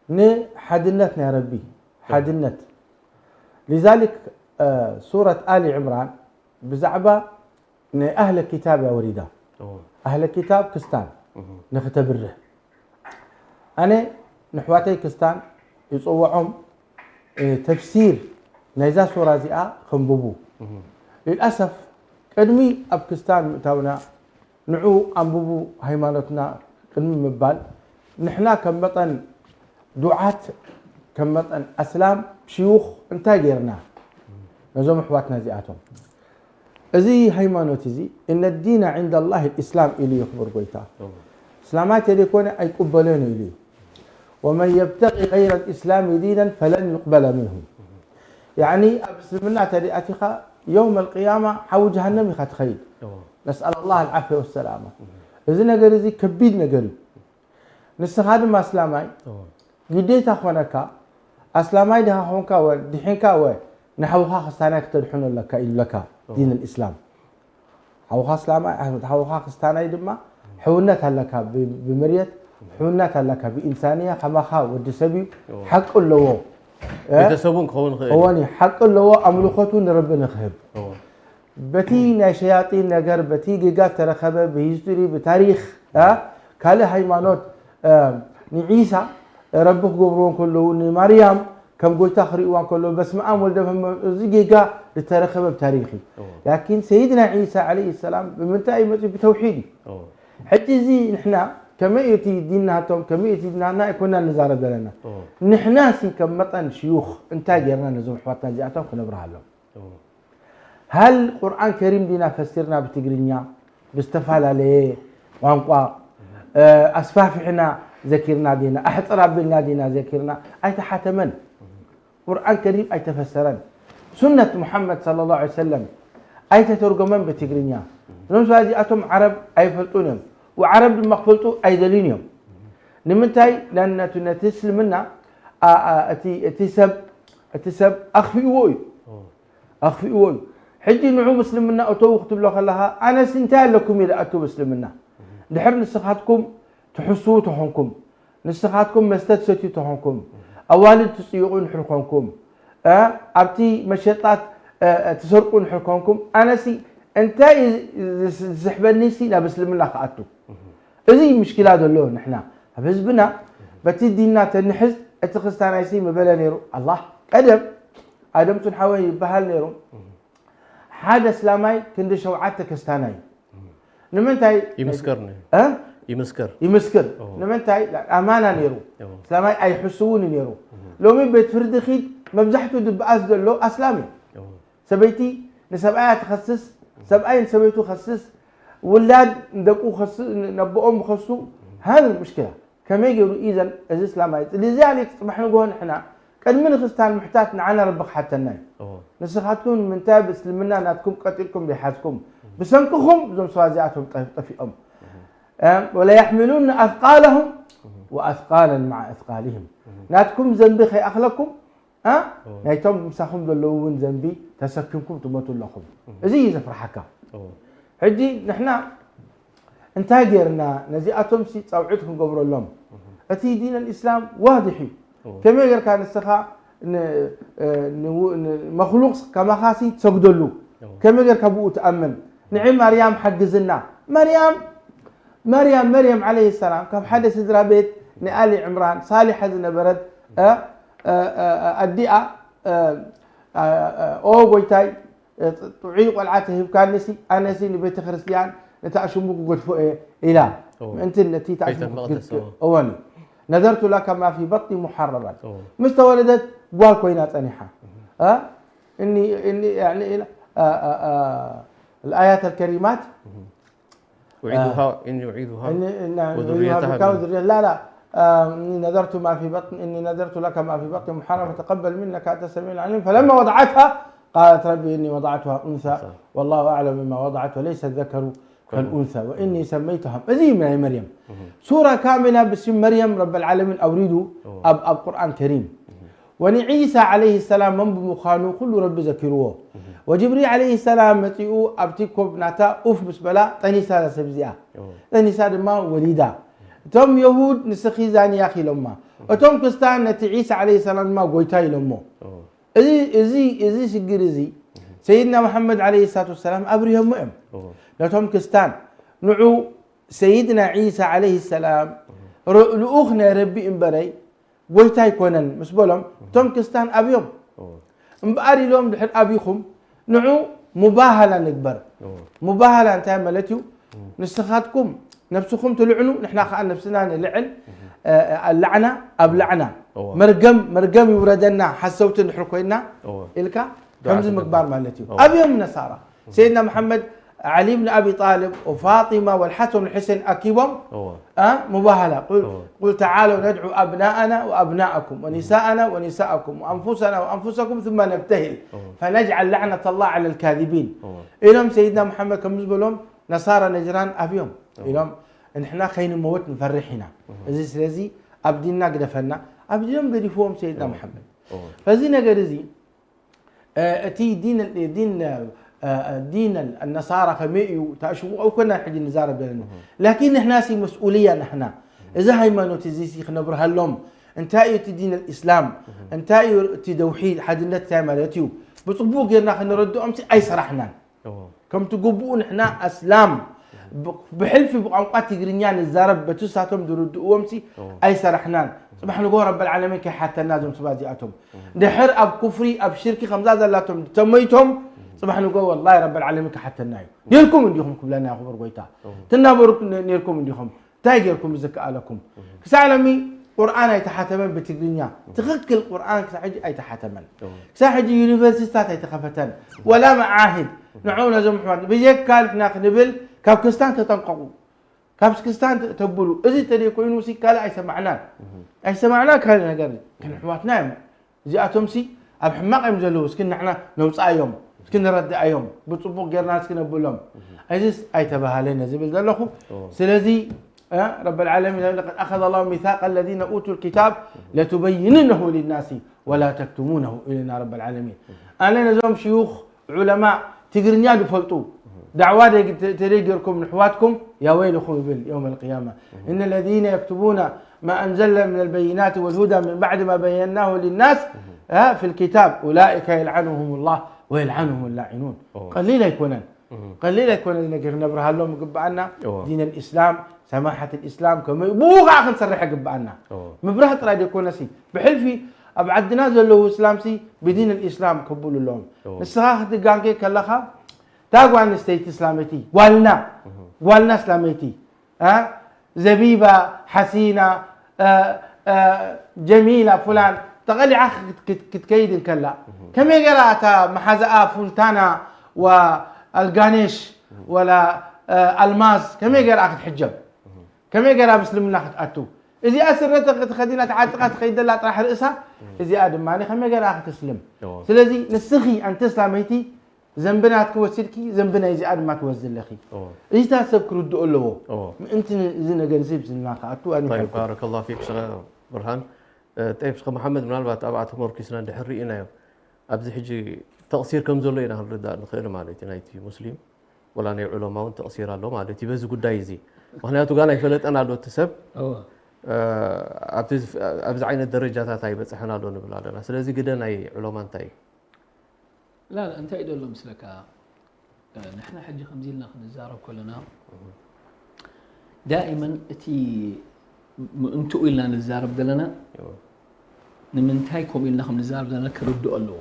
ንሓድነት ናይ ረቢ ሓድነት لذلك ሱረት ኣሊ ዕምራን ብዛዕባ ናይ ኣህለ ኪታብ እያ ወሪዳ ኣህለ ኪታብ ክስታን ንክተብርህ ኣነ ንሕዋተይ ክስታን ይፅውዖም ተፍሲር ናይዛ ሱራ እዚኣ ከንብቡ ልልኣሰፍ ቅድሚ ኣብ ክስታን ምእታውና ንዑ ኣንብቡ ሃይማኖትና ቅድሚ ምባል ንሕና ከም መጠን ዱዓት ከም መጠን ኣስላም ሽዩኽ እንታይ ገይርና ነዞም ኣሕዋትና እዚኣቶም እዚ ሃይማኖት እዚ እነ ዲና ዕንዳ ላህ ልእስላም ኢሉ እዩ ክቡር ጎይታ እስላማይ ተደይኮነ ኣይቁበለን ኢሉ እዩ ወመን የብተቂ غይረ ልእስላም ዲናን ፈለን ዩቅበለ ምንሁ ያኒ ኣብ እስልምና ተደይ ኣቲኻ የውም ልቅያማ ሓዊ ጀሃነም ኢኻ ትኸይድ ነስኣል ላህ ልዓፍያ ወሰላማ እዚ ነገር እዚ ከቢድ ነገር እዩ ንስኻ ድማ ኣስላማይ ግዴታ ኾነካ ኣስላማይ ድኻ ኾንካ ወ ድሒንካ ወ ንሓውኻ ክስታናይ ክተድሕኖ ኣለካ ኢሉለካ ዲን ልእስላም ሓውኻ ኣስላማይ ሓውኻ ክስታናይ ድማ ሕውነት ኣለካ ብምርየት ሕውነት ኣለካ ብኢንሳንያ ከማኻ ወዲ ሰብ እዩ ሓቂ ኣለዎ ቤተሰቡን ክኸውን ይኽእል እዩ። እወን እዩ ሓቂ ኣለዎ ኣምልኾቱ ንረቢ ንክህብ እወ። በቲ ናይ ሸያጢን ነገር በቲ ጌጋ ተረኸበ ብሂስትሪ ብታሪክ እ? ካልእ ሃይማኖት እ፣ ንዒሳ ረቢ ክገብርዎ እንከለዉ ንማርያም ከም ጎይታ ክርእይዋ እንከለዉ በስመኣም ወልደ መንፈስ እዚ ጌጋ ዝተረኸበ ብታሪክ እዩ እወ። ላኪን ሰይድና ዒሳ ዓለይሂ ሰላም ብምንታይ እዩ መፅኡ ብተውሒድ እዩ እወ። ሕጂ እዚ ንሕና ከመይ እቲ ዲንናቶም ከመይ እቲ ዲንናትና ኣይኮና ንዛረብ ዘለና እወ። ንሕና ሲ ከም መጠን ሽዩኽ እንታይ ጌርና ነዞም ኣሕዋትና እዚኣቶም ክነብርሃሎም እወ። ሃል ቁርኣን ከሪም ዲና ፈሲርና ብትግርኛ ብዝተፈላለየ ቋንቋ ኣስፋፊሕና ዘኪርና ዲና ኣሕፅር ኣቢልና ዲና ዘኪርና ኣይተሓተመን ቁርኣን ከሪም ኣይተፈሰረን ሱነት ሙሓመድ صلى الله عليه وسلم ኣይተተርጎመን ብትግርኛ እዞም ሰባት እዚኣቶም ዓረብ ኣይፈልጡን እዮም ወዓረብ ድማ ክፈልጡ ኣይደልዩን እዮም ንምንታይ ነቲ እስልምና እቲ ሰብ ኣኽፊእዎ እዩ ኣኽፊእዎ እዩ ሕጂ ንዑ ምስልምና እተዉ ክትብሎ ከለኻ ኣነስ እንታይ ኣለኩም ኢለ ኣቱ ምስልምና ድሕር ንስኻትኩም ትሕስዉ ተኾንኩም ንስኻትኩም መስተ ትሰትዩ ተኾንኩም ኣዋልድ ትፅይቑ እንድሕር ኮንኩም ኣብቲ መሸጣት ትሰርቁ እንድሕር ኮንኩም ኣነሲ እንታይ ዝስሕበኒሲ ናብ እስልምና ክኣቱ እዚ ምሽኪላ ዘሎ ንሕና ኣብ ህዝብና በቲ ዲንና ተንሕዝ እቲ ክስታናይሲ ምበለ ነይሩ ኣላህ ቀደም ኣደምቱን ሓወይ ይበሃል ነይሩ ሓደ እስላማይ ክንዲ ሸውዓተ ክስታናይ ንምንታይ ይምስከር ነይሩ እ? ይምስከር ይምስክር እዎ። ንምንታይ ኣማና ነይሩ እዎ። እስላማይ ኣይሕስውን ነይሩ ሎሚ ቤት ፍርዲ ኺድ መብዛሕትኡ ድበኣስ ዘሎ ኣስላም እዩ እዎ። ሰበይቲ ንሰብኣያ ትኸስስ ሰብኣይ ንሰበይቱ ኸስስ ውላድ ንደቁ ኸስ- ነቦኦም ኸሱ ሃን ሙሽኪላ ከመይ ገይሩ ኢዘን እዚ እስላማይ ልዛሊክ ፅባሕ ንግሆ ንሕና ቅድሚ ንክስታን ምሕታት ንዓና ረቢ ክሓተና እዩ እዎ። ንስኻትኩም ንምንታይ ብእስልምና ናትኩም ቀጢልኩም ዘይሓዝኩም ብሰንክኹም እዞም ሰባት እዚኣቶም ጠ- ጠፊኦም እ፣ ወለየሕምሉን ኣስቃለሁም ወኣስቃለን መዓ ኣስቃልህም ናትኩም ዘንቢ ከይኣኽለኩም እ፣ እዎ። ናይቶም ምሳኹም ዘለዉ እውን ዘንቢ ተሰኪምኩም ትሞቱ ኣለኹም እዚ እዩ ዘፍርሓካ እዎ። ሕጂ ንሕና እንታይ ጌርና ነዚኣቶም ሲ ፃውዒት ክንገብረሎም እቲ ዲን ኣልእስላም ዋድሕ እዩ። ከመይ ጌርካ ንስኻ ንመክሉቅ ከማኻሲ ትሰግደሉ? ከመይ ጌርካ ብኡ ትኣምን? ንዒ ማርያም ሓግዝና። ማርያም ማርያም መርየም ዓለይሂ ሰላም ካብ ሓደ ስድራ ቤት ንኣሊ ዕምራን ሳሊሓ ዝነበረት ኣዲኣ ኦ ጎይታይ ጥዑይ ቆልዓ ተሂብካኒሲ ኣነሲ ንቤተ ክርስቲያን ነታ ሽሙ ክገድፎ እየ ኢላ። ምእንቲ ነቲ እወን እዩ ነዘርቱ ለከ ማ ፊ በጥኒ ሙሓረራን። ምስ ተወለደት ጓል ኮይና ጸኒሓ። እኒ እኒ ያኒ ኢላ الآيات الكريمات أعيذها إني أعيذها إني إني أعيذها بك وذريتها لا لا إني نذرت ما في بطن إني نذرت لك ما في بطني محررا فتقبل منك أنت السميع العليم فلما وضعتها قالت ربي إني وضعتها أنثى والله أعلم بما وضعت وليس الذكر كالأنثى وإني سميتها እዚ ናይ መርየም ሱራ ካሚላ ብስም መርየም ረብ ዓለሚን ኣውሪዱ ኣብ ኣብ ቁርኣን ከሪም ወንዒሳ ዓለይሂ ሰላም መን ብምዃኑ ኩሉ ረቢ ዘኪርዎ። ወጅብሪል ዓለይሂ ሰላም መጺኡ ኣብቲ ኮብ ናታ ኡፍ ምስ በላ ጠኒሳ እዛ ሰብ እዚኣ። ጠኒሳ ድማ ወሊዳ። እቶም የሁድ ንስኺ ዛንያኺ ኢሎማ። እቶም ክርስታን ነቲ ዒሳ ዓለይሂ ሰላም ድማ ጎይታ ኢሎሞ። እዚ እዚ እዚ ሽግር እዚ ሰይድና መሓመድ ዓለይሂ ሰላቱ ወሰላም ኣብርዮሞ እዮም። ነቶም ክርስታን ንዑ ሰይድና ዒሳ ዓለይሂ ሰላም ልኡኽ ናይ ረቢ እምበረይ ጎይታ ኣይኮነን ምስ በሎም እቶም ክስታን ኣብዮም እምበኣር ኢሎም ድሕር ኣብይኹም ንዑ ሙባሃላ ንግበር ሙባሃላ እንታይ ማለት እዩ ንስኻትኩም ነብስኹም ትልዕኑ ንሕና ከዓ ነብስና ንልዕል ኣላዕና ኣብላዕና መርገም መርገም ይውረደና ሓሰውቲ ድሕር ኮይና ኢልካ ከምዚ ምግባር ማለት እዩ ኣብዮም ነሳራ سيدنا محمد علي بن أبي طالب وفاطمة والحسن والحسين أكيبهم أه؟ مباهلة قل, قل تعالوا ندعو أبناءنا وأبناءكم ونساءنا ونساءكم وأنفسنا وأنفسكم ثم نبتهل فنجعل لعنة الله على الكاذبين إلهم سيدنا محمد كم لهم نصارى نجران أبيهم إلهم نحن خين موت نفرحنا زي سلزي أبدينا قدفنا أبديهم قدفوهم سيدنا محمد فزي نقر زي እቲ ዲን ዲን ዲን النصارى ከመይ እዩ ታሽሙ او كنا حجي نزارب لنا لكن نحن سي مسؤولية نحن እዚ ሃይማኖት እዚ ሲ ክነብርሃሎም እንታይ እዩ እቲ ዲን الإسلام እንታይ እዩ እቲ ተውሒድ ሓድነት እንታይ ማለት እዩ ብጽቡቅ ጌርና ክንረድኦም ሲ ኣይሰራሕናን ከምቲ ግቡኡ ንሕና ኣስላም ብሕልፊ ብቋንቋ ትግርኛ ንዛረብ በቲ ሳቶም ዝርድእዎም ሲ ኣይሰራሕናን ጽባሕ ንጎ ረበል ዓለሚን ከይሓተና እዞም ስባ እዚኣቶም ድሕር ኣብ ኩፍሪ ኣብ ሽርኪ ከምዛ ዘላቶም ተመይቶም ጽባሕ ንጎ ወላሂ ረበል ዓለሚን ክሓተና እዩ ኔርኩም እንዲኹም ክብለና ክቡር ጎይታ ትናበሩ ኔርኩም እንዲኹም እንታይ ጌርኩም ዝከኣለኩም ክሳዕ ለሚ ቁርኣን ኣይተሓተመን ብትግርኛ ትኽክል ቁርኣን ክሳዕ ሕጂ ኣይተሓተመን ክሳዕ ሕጂ ዩኒቨርሲቲታት ኣይተኸፈተን ወላ መዓሂድ ንዑ ነዞም ሕዋት ብጀካ ንሕና ክንብል ካብ ክስታን ተጠንቀቁ ካብ ክስታን ተብሉ እዚ ተደይ ኮይኑ ሲ ካልእ ኣይሰማዕናን ኣይሰማዕና ካልእ ነገር ግን ሕዋትና እዮም እዚኣቶም ሲ ኣብ ሕማቕ እዮም ዘለዉ እስኪ ንሕና ነውፅኣዮም እስኪ ንረድኣዮም ብፅቡቕ ጌርና እስኪ ነብሎም እዚስ ኣይተባሃለን ዝብል ዘለኹ ስለዚ ረብ ዓለሚን ለቀድ ኣኸዘ ላሁ ሚሳቅ ለዚነ ኡቱ ልኪታብ ለቱበይንነሁ ሊናሲ ወላ ተክትሙነሁ ኢልና ረብ ዓለሚን ኣነ ነዞም ሽዩኽ ዑለማ ትግርኛ ዝፈልጡ ዳዕዋ ተደይ ጌርኩም ንሕዋትኩም ያ ወይልኹም ይብል የውም ልቅያማ እነ ለዚነ የክትቡና ما أنزلنا من البينات والهدى من بعد ما بيناه للناس في الكتاب أولئك يلعنهم الله ويلعنهم اللاعنون ቀሊል ኣይኮነን ቀሊል ኣይኮነ ነገር ነብርሃሎም ይግብኣና ዲን الإسلام سماحة الإسلام ከመይ ብኡ ከዓ ክንሰርሕ ይግብኣና ምብራህ ጥራይ ዘይኮነሲ ብሕልፊ ኣብ ዓድና ዘለዉ እስላምሲ ብዲን الإسلام ከብሉ ኣለዎም ንስኻ ክትጋንገ ከለኻ እታ ጓል ኣንስተይቲ እስላመይቲ ጓልና ጓልና እስላመይቲ ዘቢባ ሓሲና ጀሚላ ፍላን ተቐሊዓ ክትከይድ እንከላ ከመይ ገይራ እታ መሓዛኣ ፉንታና ወኣልጋኔሽ ወላ ኣልማዝ ከመይ ገይራ ክትሕጀብ ከመይ ገይራ ምስልምና ክትኣቱ እዚኣ ስረ ተኸዲና ተዓጢቓ ትኸይድ ዘላ ጥራሕ ርእሳ እዚኣ ድማ ከመይ ገይራ ክትስልም ስለዚ ንስኺ ኣንቲ እስላመይቲ ዘንቢ ናትኪ ወሲድኪ ዘንቢ ናይዚኣ ድማ ትወስዲ ኣለኺ እዚታት ሰብ ክርድኦ ኣለዎ ምእንቲ እዚ ነገር እዚ ብዝና ክኣቱ ኣነ طيب ይሓልኩ። بارك الله فيك شيخ برهان. طيب شيخ محمد ምናልባት ኣብኣ ተመርኪስና እንድሕር ርኢናዮ ኣብዚ ሕጂ ተቕሲር ከም ዘሎ ኢና ክንርዳእ ንኽእል ማለት እዩ ናይቲ ሙስሊም ወላ ናይ ዑለማ እውን ተቕሲር ኣሎ ማለት እዩ በዚ ጉዳይ እዚ ምክንያቱ ጋና ይፈለጠን ኣሎ እቲ ሰብ እወ ኣብዚ ዓይነት ደረጃታት ኣይበፅሐን ኣሎ ንብል ኣለና። ስለዚ ግደ ናይ ዑለማ እንታይ እዩ? ላ እንታይ ደሎ ምስለካ ንሕና ሕጂ ከምዚ ኢልና ክንዛረብ ከለና ዳኢመን እቲ ምእንትኡ ኢልና ንዛረብ ዘለና ንምንታይ ከምኡ ኢልና ከም ንዛረብ ዘለና ክርድኦ ኣለዎ።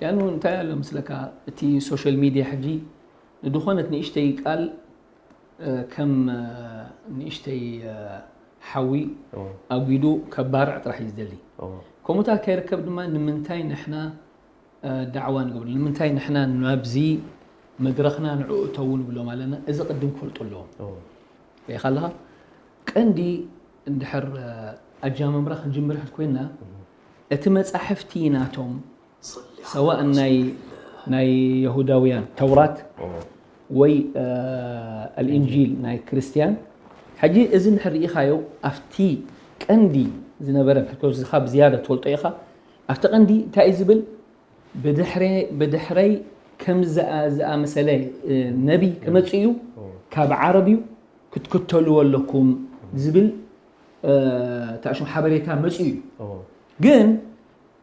ያኑ እንታይ ኣሎ ምስለካ እቲ ሶሻል ሚድያ ሕጂ ንድኾነት ንእሽተይ ቃል ከም ንእሽተይ ሓዊ ኣጒዱ ከባርዕ ጥራሕ እዩ ዝደሊ። ከምኡታት ከይርከብ ድማ ንምንታይ ንሕና ዳዕዋ ንገብር ንምንታይ ንሕና ናብዚ መድረኽና ንዕኡ እተው ንብሎም ኣለና። እዚ ቅድም ክፈልጡ ኣለዎም። ሪኢኻ ኣለኻ ቀንዲ እንድሕር ኣጃማምራ ክንጅምር ሕት ኮይና እቲ መፃሕፍቲ ናቶም ሰዋእ ናይ ናይ የሁዳውያን ተውራት ወይ ኣልእንጂል ናይ ክርስትያን ሕጂ እዚ እንድሕር ርኢኻዮ ኣብቲ ቀንዲ ዝነበረ ሕቶ ካብ ዝያዳ ትፈልጦ ኢኻ ኣብቲ ቀንዲ እንታይ እዩ ዝብል ብድሕረይ ከም ዝኣመሰለ ነቢ ክመፅእ እዩ ካብ ዓረብ እዩ ክትክተልዎ ኣለኩም ዝብል ታሽም ሓበሬታ መፅኡ እዩ ግን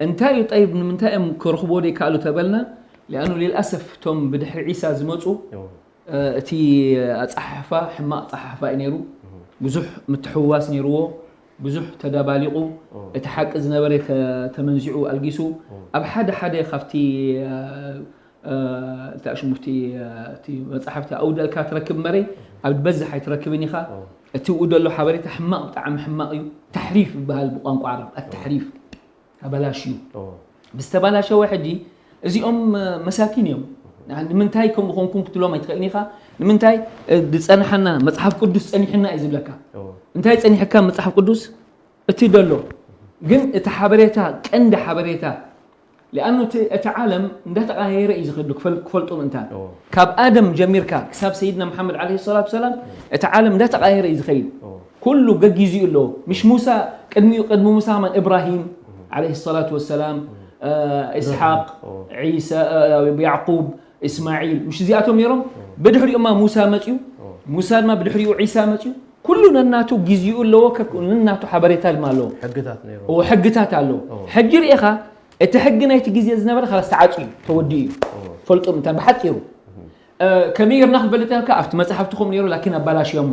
እንታይ እዩ ጠይብ ንምንታይ እዮም ክረኽብዎ ዘይከኣሉ ተበልና ሊኣኑ ሊልኣሰፍ እቶም ብድሕሪ ዒሳ ዝመፁ እቲ ኣፀሓሕፋ ሕማቕ ኣፀሓሕፋ እዩ ነይሩ ብዙሕ ምትሕውዋስ ነይርዎ ብዙሕ ተዳባሊቑ እቲ ሓቂ ዝነበረ ተመንዚዑ ኣልጊሱ ኣብ ሓደ ሓደ ካብቲ እንታይ ሽሙቲ እቲ መፅሓፍቲ ኣውደልካ ትረክብ መረይ ኣብ በዝሕ ኣይትረክብን ኢኻ እቲ ኡ ደሎ ሓበሬታ ሕማቕ ብጣዕሚ ሕማቕ እዩ ተሕሪፍ ይበሃል ብቋንቋ ዓረብ ኣተሕሪፍ ተበላሽዩ ብዝተበላሸወ ሕጂ እዚኦም መሳኪን እዮም ንምንታይ ከምኡ ኮንኩም ክትብሎም ኣይትኽእልን ኢኻ ንምንታይ ዝፀንሓና መፅሓፍ ቅዱስ ፀኒሕና እዩ ዝብለካ እንታይ ፀኒሕካ መፅሓፍ ቅዱስ እቲ ደሎ ግን እቲ ሓበሬታ ቀንዲ ሓበሬታ ሊኣኑ እቲ ዓለም እንዳተቃየረ እዩ ዝኸዱ ክፈልጡ ምእንታን ካብ ኣደም ጀሚርካ ክሳብ ሰይድና መሓመድ ለ ሰላት ሰላም እቲ ዓለም እንዳተቃየረ እዩ ዝኸይድ ኩሉ ገጊዚኡ ኣለዎ ምሽ ሙሳ ቅድሚኡ ቅድሚ ሙሳ ከማን እብራሂም ለ ሰላት ወሰላም እስሓቅ ያዕቁብ እስማዒል ምሽ እዚኣቶም ነይሮም ብድሕሪኡማ ሙሳ መፅዩ ሙሳ ድማ ብድሕሪኡ ዒሳ መፅዩ ኩሉ ነናቱ ግዜኡ ኣለዎ ነናቱ ሓበሬታ ድማ ኣለዎ ሕግታት ኣለዎ ሕጂ ርኢኻ እቲ ሕጊ ናይቲ ግዜ ዝነበረ ካላስ ተዓፅዩ ተወዲኡ እዩ ፈልጡ ምንታይ ብሓፂሩ ከመይ ጌርና ክንፈልጥ ያልካ ኣብቲ መፅሓፍትኹም ነይሩ ላኪን ኣባላሽዮሞ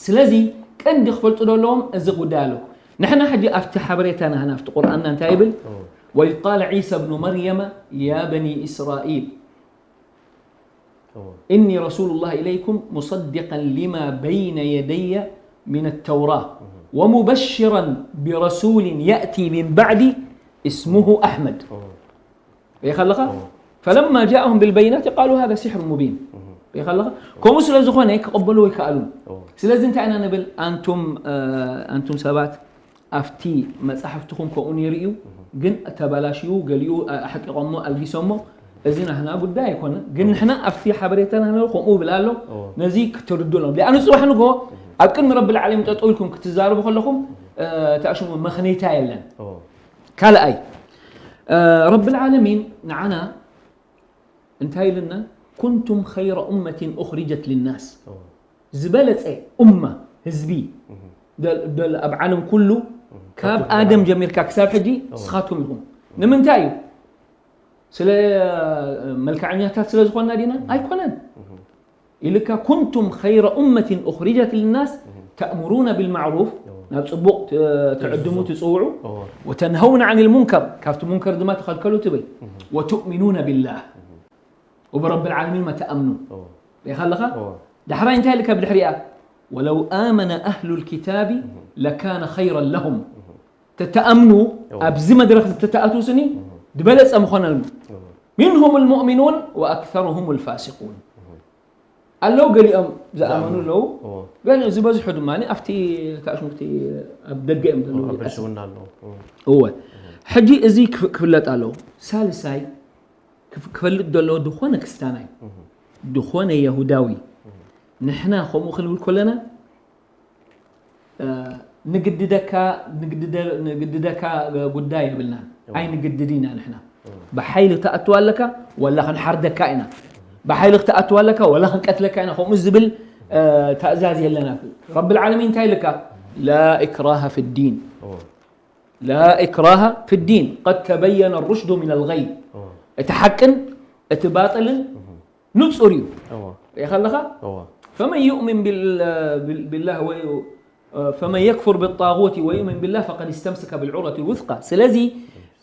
ስለዚ ቀንዲ ክፈልጡ ዘለዎም እዚ ጉዳይ ኣሎ ንሕና ሕጂ ኣብቲ ሓበሬታ ናህና ኣብቲ ቁርኣንና እንታይ ይብል وإذ قال عيسى ابن مريم يا بني إسرائيل إني رسول الله إليكم مصدقا لما بين يدي من التوراة ومبشرا برسول يأتي من بعدي اسمه أحمد ሪኢኻ ኣለኻ فلما جاءهم بالبينات قالوا هذا سحر مبين ሪኢኻ ኣለኻ ከምኡ ስለ ዝኾነ ክቐበሉ ኣይከኣሉን ስለዚ እንታይ ኢና ንብል ኣንቱም ኣንቱም ሰባት ኣብቲ መፅሓፍትኹም ከምኡ ነይሩ እዩ ግን ተበላሽዩ ገሊኡ ኣሕቂቆሞ ኣልጊሶሞ እዚ ናህና ጉዳይ ኣይኮነ ግን ንሕና ኣብቲ ሓበሬታ ናህና ከምኡ ብላ ኣሎ ነዚ ክትርዱ ኣለዎም ሊኣኑ ፅባሕ ንጎ ኣብ ቅድሚ ረቢ ልዓለሚን ጠጠው ኢልኩም ክትዛረቡ ከለኹም ተኣሽሙ መኽነይታ የለን ካልኣይ ረቢ ልዓለሚን ንዓና እንታይ ኢልና ኩንቱም ኸይረ ኡመትን ኡኽሪጀት ልናስ ዝበለፀ ኡማ ህዝቢ ኣብ ዓለም ኩሉ ካብ ኣደም ጀሚርካ ክሳብ ሕጂ ንስኻትኩም ኢኹም ንምንታይ እዩ ስለ መልክዐኛታት ስለ ዝኾንና ዲና ኣይኮነን ኢልካ ኩንቱም ኸይረ ኡመትን ኡኽሪጀት ልናስ ተእምሩነ ብልማዕሩፍ ናብ ፅቡቕ ትዕድሙ ትፅውዑ ወተንሀውነ ዓን ልሙንከር ካብቲ ሙንከር ድማ ትኸልከሉ ትብል ወትእሚኑነ ብላህ وبرب العالمين ما تأمنوا ሪኢኻ ኣለኻ ዳሕራይ እንታይ ኢልካ ብድሕሪኣ ولو آمن أهل الكتاب لكان خيرا لهم ተተኣምኑ ኣብዚ መድረኽ ዝተተኣትዉ ስኒ ዝበለፀ ምኾነሉ منهم المؤمنون وأكثرهم الفاسقون ኣለዉ ገሊኦም ዝኣመኑ ኣለዉ ዝበዝሑ ድማ ኣብቲ ታሽሙቲ ኣብ ደገ እዮም ዘለዉ እወ ሕጂ እዚ ክፍለጥ ኣለዉ ሳልሳይ ክፈልጥ ዘለዎ ዝኾነ ክስታናይ ዝኾነ የሁዳዊ ንሕና ከምኡ ክንብል ከለና ንግድደካ ንግድደካ ጉዳይ የብልናን ኣይንግድድ ኢና ንሕና ብሓይሊ ክትኣትዋ ኣለካ ወላ ክንሓርደካ ኢና ብሓይሊ ክትኣትዋ ኣለካ ወላ ክንቀትለካ ኢና ከምኡ ዝብል ትእዛዝ የለና ረቢ ልዓለሚን እንታይ ኢልካ لا إكراه في الدين. لا إكراه في الدين، قد تبين الرشد من الغي. እቲ ሓቅን እቲ ባጥልን ንጹር እዩ። ሪኢኻ ኣለኻ? فمن يؤمن بال- بال- بالله و- فمن يكفر بالطاغوت ويؤمن بالله فقد استمسك بالعروة الوثقى. ስለዚ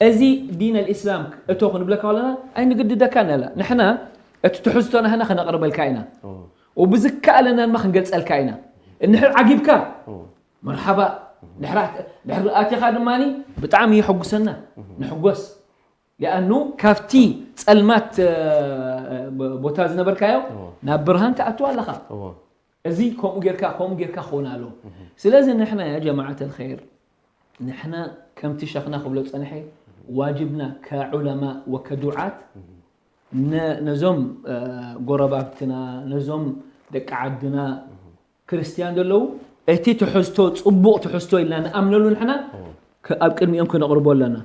እዚ ዲን الإسلام እቶ ክንብለካ ከለና ኣይንግድደካን ኣላ። ንሕና እቲ ትሕዝቶ ናህና ከነቕርበልካ ኢና። وبዝከኣለና ድማ ክንገልጸልካ ኢና። እንድሕር ዓጊብካ መርሓባ። ድሕሪ ኣቲኻ ድማ ብጣዕሚ የሐጉሰና። ንሕጎስ። ሊኣኑ ካብቲ ጸልማት ቦታ ዝነበርካዮ ናብ ብርሃን ትኣትዋ ኣለኻ። እዚ ከምኡ ጌርካ ከምኡ ጌርካ ክኸውን ኣለዎ። ስለዚ ንሕና ያ ጀማዓት الخير ንሕና ከምቲ ሸኽና ክብሎ ጸንሐ ዋጅብና ከዑለማ ወከዱዓት ነዞም ጎረባብትና ነዞም ደቂ ዓድና ክርስትያን ዘለዉ እቲ ትሕዝቶ ጽቡቕ ትሕዝቶ ኢልና ንኣምነሉ ንሕና ኣብ ቅድሚኦም ክነቕርቦ ኣለና።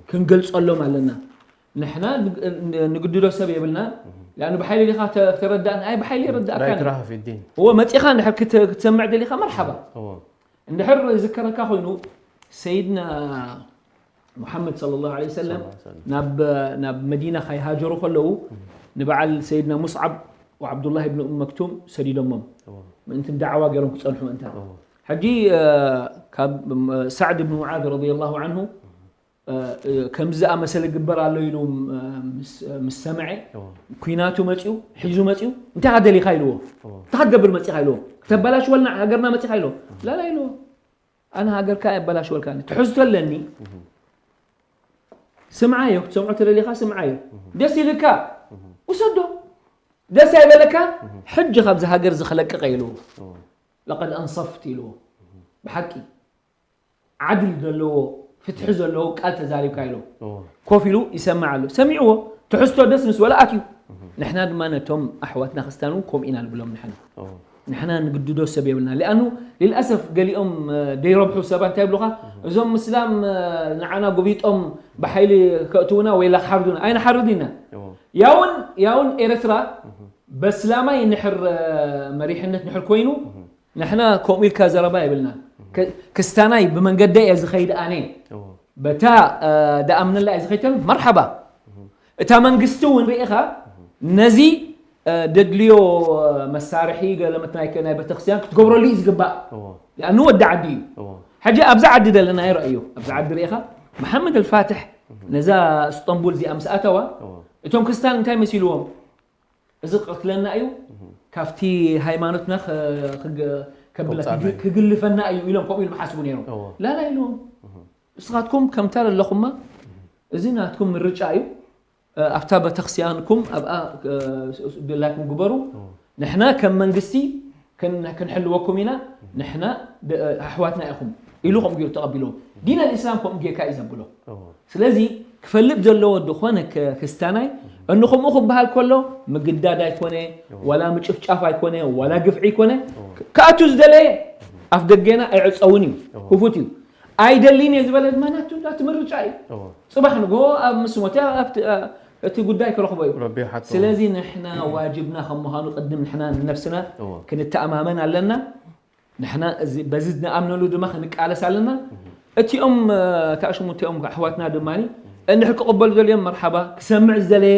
ክንገልጸሎም ኣለና። ንሕና ንግድዶ ሰብ የብልና። ያን ብሓይሊ ዲኻ ተረዳእና ኣይ ብሓይሊ ይረዳእካ። እዎ መጺኻ እንድሕር ክትሰምዕ ደሊኻ መርሓባ። እንድሕር ዝከረካ ኮይኑ ሰይድና ሙሓመድ صلى الله عليه وسلم ናብ መዲና ካይሃጀሩ ከለዉ ንበዓል ሰይድና ሙስዓብ ወዓብዱላህ ብን ኡም መክቱም ሰዲዶሞም ምእንቲ ዳዕዋ ገይሮም ክጸንሑ ምእንታ። ሕጂ ካብ ሳዕድ ብን ሙዓዝ ረዲየላሁ ዓንሁ ከምዚ ዝኣመሰለ ግበር ኣሎ ኢሉ ምስ ሰምዐ ኩናቱ መፅኡ ሒዙ መፅኡ እንታይ ደሊኻ ኢልዎ እንታይ ክትገብር መፂኻ ኢልዎ ክተበላሽወልና ሃገርና መፂኻ ኢልዎ ላላ ኢልዎ ኣነ ሃገርካ የበላሽወልካ ትሕዝቶ ኣለኒ ስምዓዮ ክትሰምዖ ተደሊኻ ስምዓዮ ደስ ኢልካ ውሰዶ ደስ ኣይበለካ ሕጂ ካብዚ ሃገር ዝኽለቅቀ ኢልዎ ለቀድ ኣንሰፍት ኢልዎ ብሓቂ ዓድል ዘለዎ ፍትሒ ዘለዎ ቃል ተዛሪብካ ኢልዎ ኮፍ ኢሉ ይሰምዕ ኣሎ ሰሚዕዎ ትሕዝቶ ደስ ምስ በሎ ኣትዩ ንሕና ድማ ነቶም ኣሕዋትና ክርስትያን እውን ከምኡ ኢና ንብሎም ንሕና ንሕና ንግድዶ ሰብ የብልና ሊኣኑ ልልኣሰፍ ገሊኦም ደይረብሑ ሰባት እንታይ ይብሉኻ እዞም ምስላም ንዓና ጎቢጦም ብሓይሊ ከእትውና ወይላ ክሓርዱና ኣይንሓርድ ኢና ያውን ያውን ኤርትራ በስላማይ ንሕር መሪሕነት ንሕር ኮይኑ ንሕና ከምኡ ኢልካ ዘረባ የብልና ክስታናይ ብመንገዲ እየ ዝኸይድ ኣነ በታ ደኣምነላ እየ ዝኸይድ መርሓባ እታ መንግስቲ እውን ርኢኻ ነዚ ደድልዮ መሳርሒ ገለመት ናይ ቤተክርስትያን ክትገብረሉ እዩ ዝግባእ ንወዲ ዓዲ እዩ ሕጂ ኣብዚ ዓዲ ዘለና ይረእዮ ኣብዚ ዓዲ ርኢኻ መሓመድ ኣልፋትሕ ነዛ እስጠንቡል እዚኣ ምስ ኣተዋ እቶም ክርስትያን እንታይ መሲልዎም እዚ ክቐትለና እዩ ካብቲ ሃይማኖትና ከብላ ክግልፈና እዩ ኢሎም ከምኡ ኢሉ ሓስቡ ነይሮም ላላ ኢልዎም እስኻትኩም ከምታ ዘለኹማ እዚ ናትኩም ምርጫ እዩ ኣብታ ቤተክርስትያንኩም ኣብኣ ድላይኩም ግበሩ ንሕና ከም መንግስቲ ክንሕልወኩም ኢና ንሕና ኣሕዋትና ኢኹም ኢሉ ከምኡ ገይሩ ተቐቢልዎም ዲን ኣልእስላም ከምኡ ጌርካ እዩ ዘብሎ ስለዚ ክፈልጥ ዘለዎ ዝኾነ ክስታናይ እንኹምኡ ክበሃል ከሎ ምግዳድ ኣይኮነ ዋላ ምጭፍጫፍ ኣይኮነ ዋላ ግፍዒ ኣይኮነ ክኣቱ ዝደለየ ኣፍ ደገና ኣይዕፀውን እዩ ክፉት እዩ ኣይደልን እየ ዝበለ ድማ ናቱ ናቱ ምርጫ እዩ ጽባሕ ንግሆ ኣብ ምስ ሞተ ኣብቲ እቲ ጉዳይ ክረኽቦ እዩ ረቢ ሓቶ ስለዚ ንሕና ዋጅብና ከም ምዃኑ ቅድም ንሕና ንነብስና እዎ። ክንተኣማመን ኣለና ንሕና እዚ በዚ ንኣምነሉ ድማ ክንቃለስ ኣለና እቲኦም ታሽሙ እቲኦም ኣሕዋትና ድማ እንድሕር ክቕበሉ ዘልዮም መርሓባ ክሰምዕ ዝደለየ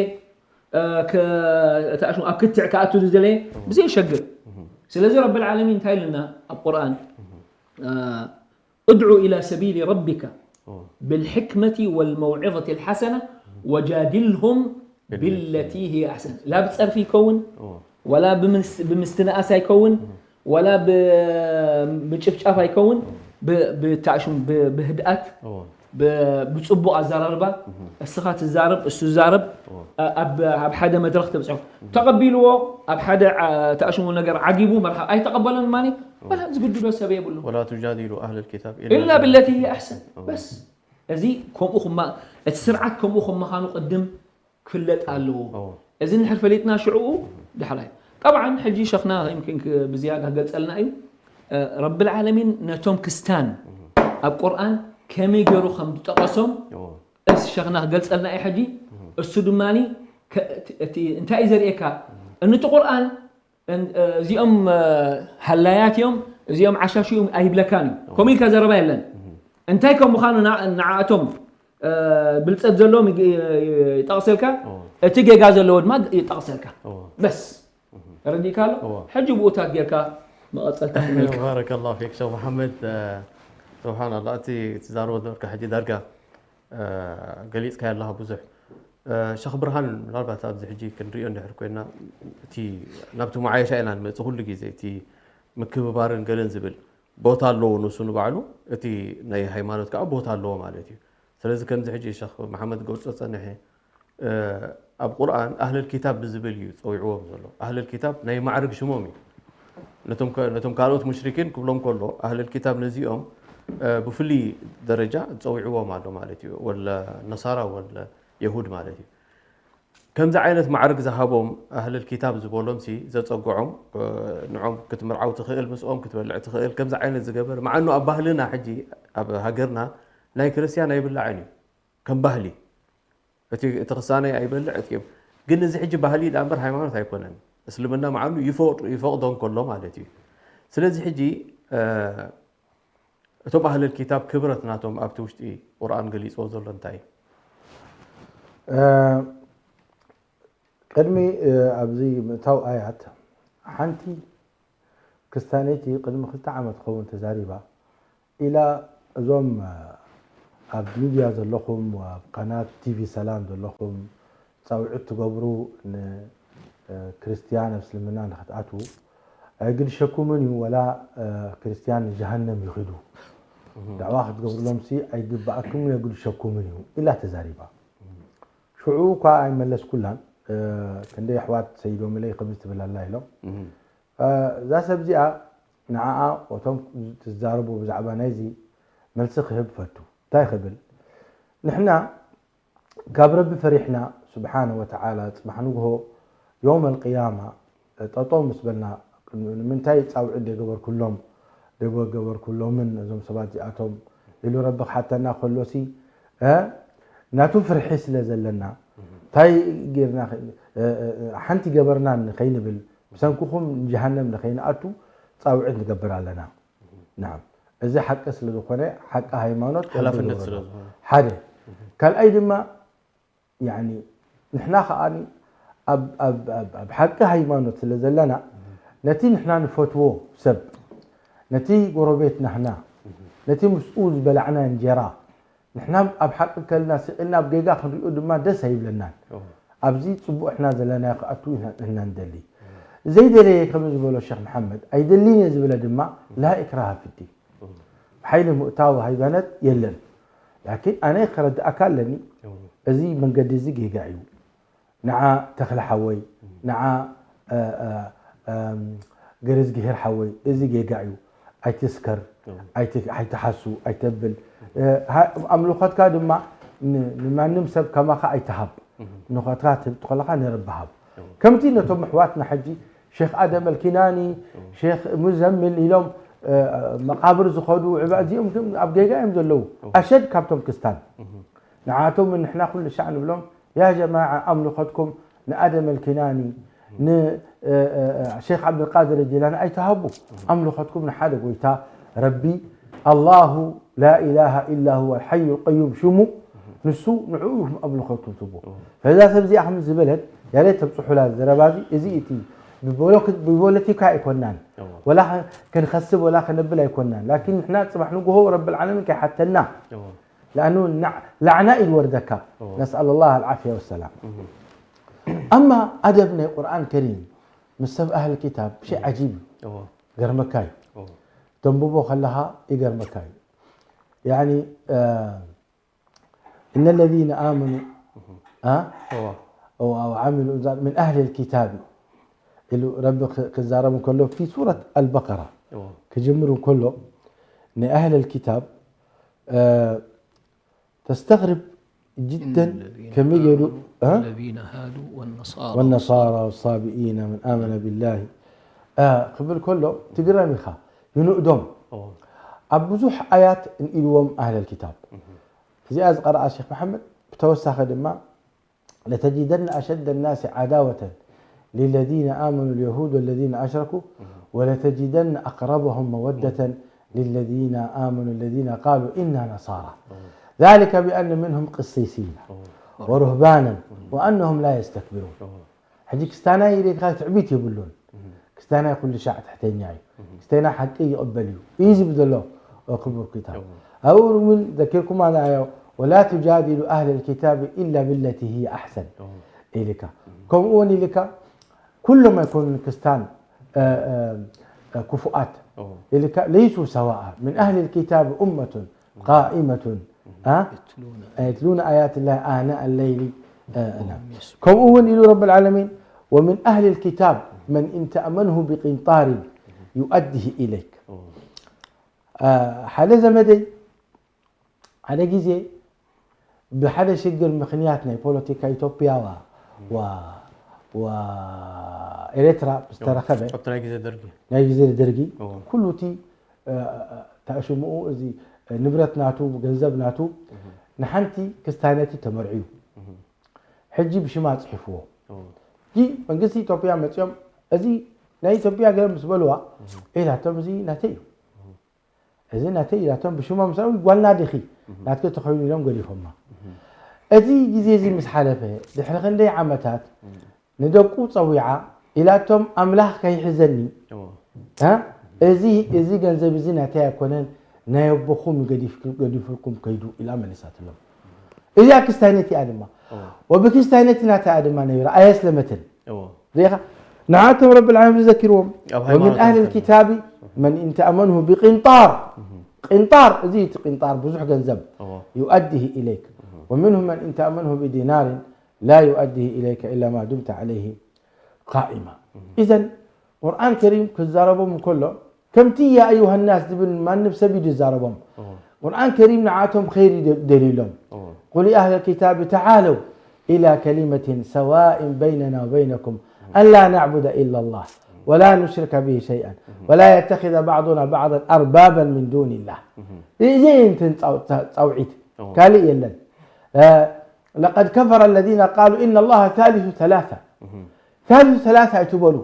ታሽሙ ኣብ ክትዕ ክኣቱ ዝደለየ ብዘይ ሸግር ስለዚ ረቢ ዓለሚን እንታይ ኢልና ኣብ ቁርኣን ادع إلى سبيل ربك بالحكمة والموعظة الحسنة وجادلهم بالتي هي أحسن لا ብፀርፊ ይከውን ولا ብምስትንኣስ ኣይከውን ولا ብምጭፍጫፍ ኣይከውን ብታሽም ብህድኣት ብፅቡቕ ኣዘራርባ እስኻ ትዛረብ እሱ ዛረብ ኣብ ሓደ መድረኽ ተብፅሑ ተቐቢልዎ ኣብ ሓደ ተኣሽሙ ነገር ዓጊቡ መርሓ ኣይተቐበሎን ማኒ ወላ ዝግድዶ ሰብ የብሉ ولا تجادلوا أهل الكتاب إلا بالتي هي أحسن بس እዚ ከምኡ ክማ እቲ ስርዓት ከምኡ ከም ምዃኑ ቅድም ክፍለጥ ኣለዎ እዚ ንሕር ፈሊጥና ሽዕኡ ዳሕራይ طبعا ሕጂ ሸኽና يمكن ብዝያዳ ክገልጸልና እዩ ረቢ العالمين ነቶም ክስታን ኣብ ቁርኣን ከመይ ገይሩ ከም ዝጠቐሶም እስ ሸኽና ክገልጸልና እዩ ሕጂ እሱ ድማ እንታይ እዩ ዘርእየካ እንቲ ቁርኣን እዚኦም ሃላያት እዮም እዚኦም ዓሻሹ እዮም ኣይብለካን እዩ። ከምኡ ኢልካ ዘረባ የለን። እንታይ ከም ምዃኑ ንዓኣቶም ብልፀት ዘለዎም ይጠቕሰልካ፣ እቲ ጌጋ ዘለዎ ድማ ይጠቕሰልካ። በስ ረዲእካ ኣሎ። ሕጂ ብኡታት ጌርካ መቐፀልታ ክመልካ። ባረከላሁ ፊክ ሸኽ መሓመድ። ስብሓንላ፣ እቲ ትዛረቦ ነበርካ ሕጂ ዳርጋ ገሊፅካ ኣለኻ ብዙሕ። ሸኽ ብርሃን፣ ምናልባት ኣብዚ ሕጂ ክንሪኦ እንድሕር ኮይና፣ እቲ ናብቲ ሙዓየሻ ኢና ንመፅእ ኩሉ ግዜ፣ እቲ ምክብባርን ገለን ዝብል ቦታ ኣለዎ ንሱ ንባዕሉ፣ እቲ ናይ ሃይማኖት ከዓ ቦታ ኣለዎ ማለት እዩ። ስለዚ ከምዚ ሕጂ ሸኽ መሓመድ ገልጾ ጸኒሐ፣ ኣብ ቁርኣን ኣህለል ኪታብ ብዝብል እዩ ጸዊዕዎም ዘሎ። ኣህለል ኪታብ ናይ ማዕርግ ሽሞም እዩ። ነቶም ካልኦት ሙሽሪኪን ክብሎም ከሎ ኣህለል ኪታብ ነዚኦም ብፍሉይ ደረጃ ጸዊዕዎም ኣሎ ማለት እዩ። ወለ ነሳራ ወለ የሁድ ማለት እዩ። ከምዚ ዓይነት ማዕርግ ዝሃቦም ኣህለል ኪታብ ዝበሎም ሲ ዘጸግዖም፣ ንዖም ክትምርዓው ትኽእል፣ ምስኦም ክትበልዕ ትኽእል፣ ከምዚ ዓይነት ዝገበር፣ መዓኑ ኣብ ባህልና ሕጂ ኣብ ሃገርና ናይ ክርስትያን ኣይብላዕን እዩ ከም ባህሊ። እቲ እቲ ክሳነይ ኣይበልዕ እቲ ግን እዚ ሕጂ ባህሊ ዳ እምበር ሃይማኖት ኣይኮነን። እስልምና መዓኑ ይፈቕዶ እንከሎ ማለት እዩ። ስለዚ ሕጂ እቶም ኣህለል ኪታብ ክብረት ናቶም ኣብቲ ውሽጢ ቁርኣን ገሊፅዎ ዘሎ እንታይ እዩ? ቅድሚ ኣብዚ ምእታው ኣያት ሓንቲ ክስታነይቲ ቅድሚ ክልተ ዓመት ክኸውን ተዛሪባ ኢላ እዞም ኣብ ሚድያ ዘለኹም ኣብ ቀናት ቲቪ ሰላም ዘለኹም ፃውዒት ትገብሩ ንክርስትያን ኣብ እስልምና ንክትኣትዉ ኣይግድሸኩምን እዩ ወላ ክርስትያን ንጀሃነም ይኺዱ ዳዕዋ ክትገብርሎም ሲ ኣይግባኣኩም የግድሸኩምን እዩ ኢላ ተዛሪባ። ሽዑ እኳ ኣይመለስኩላን ክንደይ ኣሕዋት ሰይዶምለይ ከምዚ ትብል ኣላ ኢሎም እዛ ሰብ እዚኣ ንዓኣ እቶም ትዛረቡ ብዛዕባ ናይዚ መልሲ ክህብ ፈቱ እንታይ ክብል ንሕና ካብ ረቢ ፈሪሕና ስብሓነ ወተዓላ ፅባሕ ንግሆ ዮም ኣልቅያማ ጠጠው ምስ በልና ንምንታይ ፃውዒት ደገበርኩሎም ደገበርኩሎምን እዞም ሰባት እዚኣቶም ኢሉ ረቢ ክሓተና ከሎሲ ናቱ ፍርሒ ስለ ዘለና እንታይ ጌርና ሓንቲ ገበርና ንኸይንብል ብሰንክኹም ንጀሃነም ንኸይንኣቱ ፃውዒት ንገብር ኣለና። ናም እዚ ሓቂ ስለ ዝኾነ ሓቂ ሃይማኖት ሓላፍነት ስለ ዝኾነ ሓደ ካልኣይ ድማ ያኒ ንሕና ከኣ ኣብ ሓቂ ሃይማኖት ስለ ዘለና ነቲ ንሕና ንፈትዎ ሰብ ነቲ ጎረቤት ናህና ነቲ ምስኡ ዝበላዕና እንጀራ ንሕና ኣብ ሓቂ ከልና ስቕ ኢልና ኣብ ጌጋ ክንሪኦ ድማ ደስ ኣይብለናን። ኣብዚ ፅቡቕ ንሕና ዘለናዮ ክኣቱ ኢና ንደሊ። ዘይደለየ ከም ዝበሎ ሸኽ መሓመድ ኣይደልን እየ ዝበለ ድማ ላ ኢክራሃ ፊዲን። ብሓይሊ ምእታው ሃይማኖት የለን። ላኪን ኣነ ክረድኣካ ኣለኒ እዚ መንገዲ እዚ ጌጋ እዩ። ንዓ ተኽለ ሓወይ፣ ንዓ ገረዝግሄር ሓወይ እዚ ጌጋ እዩ። ኣይትስከር፣ ኣይትሓሱ፣ ኣይተብል። ኣምልኾትካ ድማ ንማንም ሰብ ከማኻ ኣይትሃብ። ኣምልኾትካ ትህብ ከለኻ ንረቢ ሃብ። ከምቲ ነቶም ኣሕዋትና ሕጂ ሼኽ ኣደም ኣልኪናኒ፣ ሼኽ ሙዘምል ኢሎም መቓብር ዝኸዱ ዕባ እዚኦም ግን ኣብ ጌጋ እዮም ዘለዉ። ኣሸድ ካብቶም ክስታን። ንዓቶም ንሕና ኩሉ ሻዕ ንብሎም ያ ጀማዓ ኣምልኾትኩም ንኣደም ኣልኪናኒ ንሼኽ ዓብድልቃድር ጀላኒ ኣይትሃቡ። ኣምልኾትኩም ንሓደ ጎይታ ረቢ ኣላሁ ላኢላሃ ኢላ ሁወ ኣልሓዩ ኣልቀዩም ሽሙ ንሱ ንዕኡ ኢኹም ኣምልኾትኩም ትህቡ። ፈዛ ሰብ እዚኣ ከም ዝበለት ያሬድ ተብፅሑላ ዘረባ እዚ እዚ እቲ ብፖለቲካ ኣይኮናን ወላ ክንኸስብ ወላ ከነብል ኣይኮናን ላኪን ንሕና ፅባሕ ንጎሆ ረቢ ልዓለሚን ከይሓተና لأنه لعنة إلوردك نسأل الله العافية والسلام أما أدب ናይ ቁርኣን ከሪም ምስ ሰብ ኣህል ኪታብ ሸይ ዓጂብ እዩ ገርመካ እዩ ተንብቦ ከለኻ ይገርመካ እዩ يعني إن الذين آمنوا ها وعملوا من أهل الكتاب ኢሉ ረቢ ክዛረብ እንከሎ في سورة البقرة ክጅምር እንከሎ ናይ أهل الكتاب ተስተግርብ ጅደን ከመይ ገይሩ الذين هادوا والنصارى والنصارى والصابئين من آمن بالله ክብል ከሎ ትግረም ኢኻ ይንእዶም ኣብ ብዙሕ ኣያት እንኢልዎም ኣህለል ኪታብ እዚኣ ዝቐረኣ ሼክ መሓመድ ብተወሳኺ ድማ لتجدن أشد الناس عداوة للذين آمنوا اليهود والذين أشركوا ولتجدن أقربهم مودة للذين آمنوا الذين قالوا إنا نصارى ذلك بأن منهم قسيسين ورهبانا وأنهم لا يستكبرون ሕጂ ክስታናይ ኢልካ ትዕቢት የብሉን ክስታናይ ኩሉ ሻዕ ትሕተኛ እዩ ክስታና ሓቂ ይቕበል እዩ እዩ ዝብል ዘሎ ክቡር ክታብ ኣብኡ እውን ዘኪርኩም ኣናዮ ولا تجادلوا أهل الكتاب إلا بالتي هي أحسن ኢልካ ከምኡ እውን ኢልካ ኩሎም ኣይኮኑን ክስታን ክፉኣት ኢልካ ليسوا سواء من أهل الكتاب أمة قائمة يتلون آيات الله آناء الليل ከምኡ እውን ኢሉ رب العالمين ومن أهل الكتاب من إن تأمنه بقنطار يؤديه إليك ሓደ ዘመደይ ሓደ ግዜ ብሓደ ሽግር ምኽንያት ናይ ፖለቲካ ኢትዮጵያ ኤርትራ ዝተረኸበ ኣብቲ ናይ ግዜ ደርጊ ናይ ግዜ ደርጊ ኩሉ እቲ ታሽምኡ እዚ ንብረት ናቱ ገንዘብ ናቱ ንሓንቲ ክስታነቲ ተመርዕዩ ሕጂ ብሽማ ጽሒፍዎ ጂ መንግስቲ ኢትዮጵያ መጽዮም እዚ ናይ ኢትዮጵያ ገለ ምስ በልዋ ኢላቶም እዚ ናተይ እዩ እዚ ናተይ ኢላቶም ብሽሞም ሰው ጓልና ዲኺ ናትከ ተኾይኑ ኢሎም ገዲፎማ እቲ ግዜ እዚ ምስ ሓለፈ ድሕሪ ክንደይ ዓመታት ንደቁ ጸዊዓ ኢላቶም ኣምላኽ ከይሕዘኒ እዚ እዚ ገንዘብ እዚ ናተይ ኣይኮነን ናይ ኣቦኹም ገዲፍኩም ከይዱ ኢላ መሊሳትሎም እዚኣ ክስታይነት እያ ድማ ወብክስታይነት ናታ እያ ድማ ነቢራ ኣየስለመትን ሪኢኻ ንዓቶም ረቢ ልዓለሚን ዝዘኪርዎም ومن أهل الكتاب من إن تأمنه بقنطار ቅንጣር እዚ እቲ ቅንጣር ብዙሕ ገንዘብ يؤديه إليك ومنهم من إن تأمنه بدينار لا يؤديه إليك إلا ما دمت عليه قائما إذن ቁርኣን ከሪም ክዛረቦም እንከሎ ከምቲ يا أيها الناس ዝብል ማንም ሰብ እዩ ዝዛረቦም ቁርኣን ከሪም ንዓቶም ኸይር እዩ ደልዩሎም قل يا أهل الكتاب تعالوا إلى كلمة سواء بيننا وبينكم ألا نعبد إلا الله ولا نشرك به شيئا ولا يتخذ بعضنا بعضا أربابا من دون الله እዚአን እተን ፃውዒት ካልእ የለን لقد كفر الذين قالوا إن الله ثالث ثلاثة ثالث ثلاثة ኣይትበሉ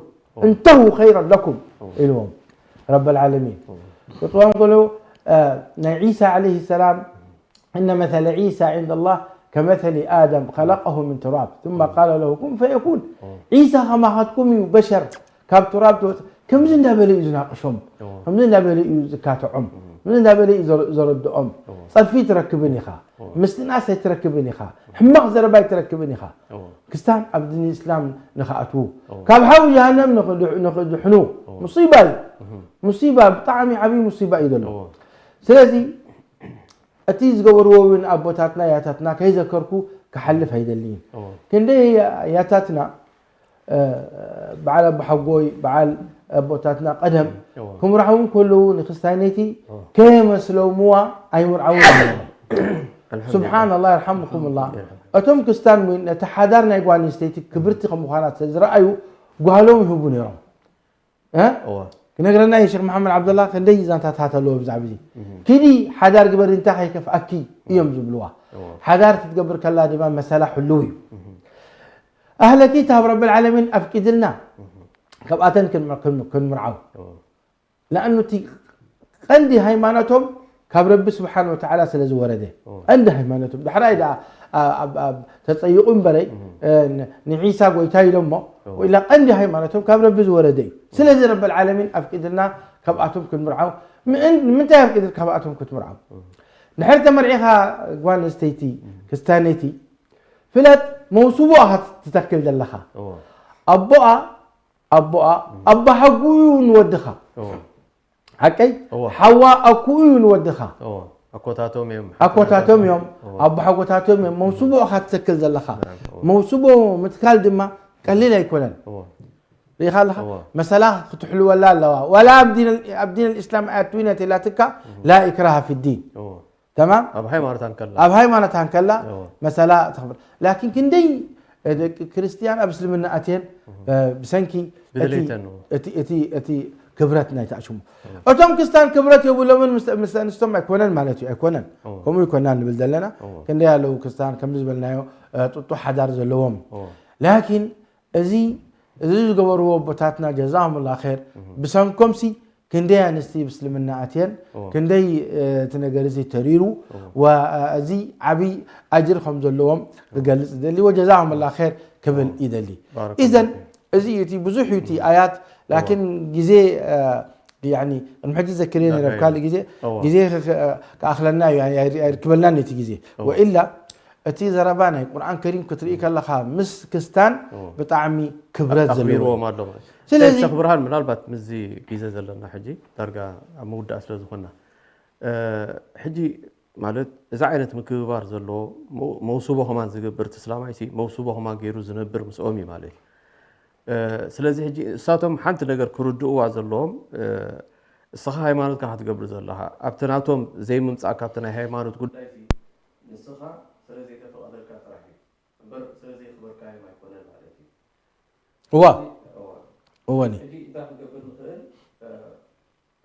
انتهوا خيرا لكم ኢልዎም رب العالمين يقول ናይ عيسى عليه السلام إن مثل عيسى عند الله كمثل آدم خلقه من تراب ثم قال له كن فيكون عيسى ከማኻትኩም እዩ በሸር ካብ ቱራብ ትወፅእ ከምዚ እንዳበለ እዩ ዝናቅሾም ከምዚ እንዳበለ እዩ ዝካትዖም ከምዚ እንዳበለ እዩ ዘረድኦም ፀድፊ ትረክብን ኢኻ ምስትንኣስ ኣይትረክብን ኢኻ ሕማቕ ዘረባ ኣይትረክብን ኢኻ ክስታን ኣብ ዲን እስላም ንኽኣትዉ ካብ ሓዊ ጀሃነም ንኽድሕኑ ሙሲባ እዩ ሙሲባ ብጣዕሚ ዓብዪ ሙሲባ እዩ ዘሎ ስለዚ እቲ ዝገበርዎ እውን ኣቦታትና ያታትና ከይዘከርኩ ክሓልፍ ኣይደልይን ክንደይ ያታትና በዓል ኣቦሓጎይ በዓል ኣቦታትና ቀደም ክምርዓውን ከለዉ ንክስታይነይቲ ከየመስለምዋ ኣይምርዓውን ነይሮም ስብሓን ላ ይርሓምኩም ላ እቶም ክስታን እውን ነቲ ሓዳር ናይ ጓል ኣንስተይቲ ክብርቲ ከም ምዃና ስለዝረኣዩ ጓሎም ይህቡ ነይሮም ክነግረና እዩ ሸክ መሓመድ ዓብደላ ክንደይ ዛንታታት ኣለዎ ብዛዕባ እዚ ኪዲ ሓዳር ግበሪ እንታይ ከይከፍኣኪ እዮም ዝብልዋ ሓዳር ክትገብር ከላ ድማ መሰላ ሕልው እዩ ኣህለ ኪታብ ረቢ ልዓለሚን ኣፍቂድልና ካብኣተን ክንምርዓው ለኣኑ እቲ ቀንዲ ሃይማኖቶም ካብ ረቢ ስብሓን ወተዓላ ስለ ዝወረደ ቀንዲ ሃይማኖቶም ዳሕራይ ደኣ ተፀይቑ እምበረይ ንዒሳ ጎይታ ኢሎሞ ወኢላ ቀንዲ ሃይማኖቶም ካብ ረቢ ዝወረደ እዩ ስለዚ ረቢ ልዓለሚን ኣፍቂድልና ካብኣቶም ክንምርዓው ንምንታይ ኣፍቂድር ካብኣቶም ክትምርዓው ድሕሪ ተመርዒኻ ጓል ኣንስተይቲ ክስታነይቲ ፍለጥ መውስቦ ኢኻ ትተክል ዘለኻ ኣቦኣ ኣቦኣ ኣባሓጉኡ ንወድኻ ሓቀይ ሓዋ ኣኩኡ እዩ ንወድኻ ኣኮታቶም እዮም ኣኮታቶም እዮም ኣባሓጎታቶም እዮም መውስቦ ኢኻ ትተክል ዘለኻ መውስቦ ምትካል ድማ ቀሊል ኣይኮነን ርኢኻ ኣለኻ መሰላ ክትሕልወላ ኣለዋ ዋላ ኣብ ዲን እስላም ኣያትዊነት ኢላትካ ላ ኢክራሃ ፊ ዲን ተማም ኣብ ሃይማኖት ኣንከላ ኣብ ሃይማኖት ኣንከላ መሰላ ተኽብር ላኪን ክንደይ ደቂ ክርስትያን ኣብ እስልምና ኣትየን ብሰንኪ እቲ ክብረት ናይ ተኣሽሙ እቶም ክስታን ክብረት የብሎምን ምስ ኣንስቶም ኣይኮነን ማለት እዩ ኣይኮነን ከምኡ ይኮና ንብል ዘለና ክንደይ ኣለዉ ክስታን ከም ዝበልናዮ ጥጡ ሓዳር ዘለዎም ላኪን እዚ እዚ ዝገበርዎ ኣቦታትና ጀዛሁም ላ ር ብሰንኮምሲ ክንደይ ኣንስቲ ብእስልምና ኣትየን ክንደይ እቲ ነገር እዚ ተሪሩ እዚ ዓብዪ ኣጅር ከም ዘለዎም ክገልፅ ይደሊ ወጀዛሁም ላ ር ክብል ይደሊ። ኢዘን እዚ እዩ እቲ ብዙሕ እዩ እቲ ኣያት ላኪን ግዜ ቅድሚ ሕጂ ዘክርየ ነረ ካልእ ግዜ ግዜ ክኣኽለና እዩ ኣይርክበልናን እቲ ግዜ ወኢላ እቲ ዘረባ ናይ ቁርኣን ከሪም ክትርኢ ከለኻ ምስ ክስታን ብጣዕሚ ክብረት ዘለዎ ስለዚ ብርሃን ምናልባት ምስዚ ግዜ ዘለና ሕጂ ዳርጋ ኣብ ምውዳእ ስለ ዝኾንና ሕጂ ማለት እዚ ዓይነት ምክብባር ዘለዎ መውስቦ ከማን ዝገብር እቲ እስላማይ ሲ መውስቦ ከማን ገይሩ ዝነብር ምስኦም እዩ ማለት እዩ። ስለዚ ሕጂ እሳቶም ሓንቲ ነገር ክርድእዋ ዘለዎም እስኻ ሃይማኖትካ ክትገብር ዘለኻ ኣብቲ ናቶም ዘይምምፃእ ካብቲ ናይ ሃይማኖት ጉዳይ ንስኻ ስለ ዘይተፈቐደልካ ጥራሕ እዩ እምበር ስለ ዘየኽበርካዮም ኣይኮነን ማለት እዩ። እዋ እወኒ ሕጂ እንታይ ክንገብር ንኽእል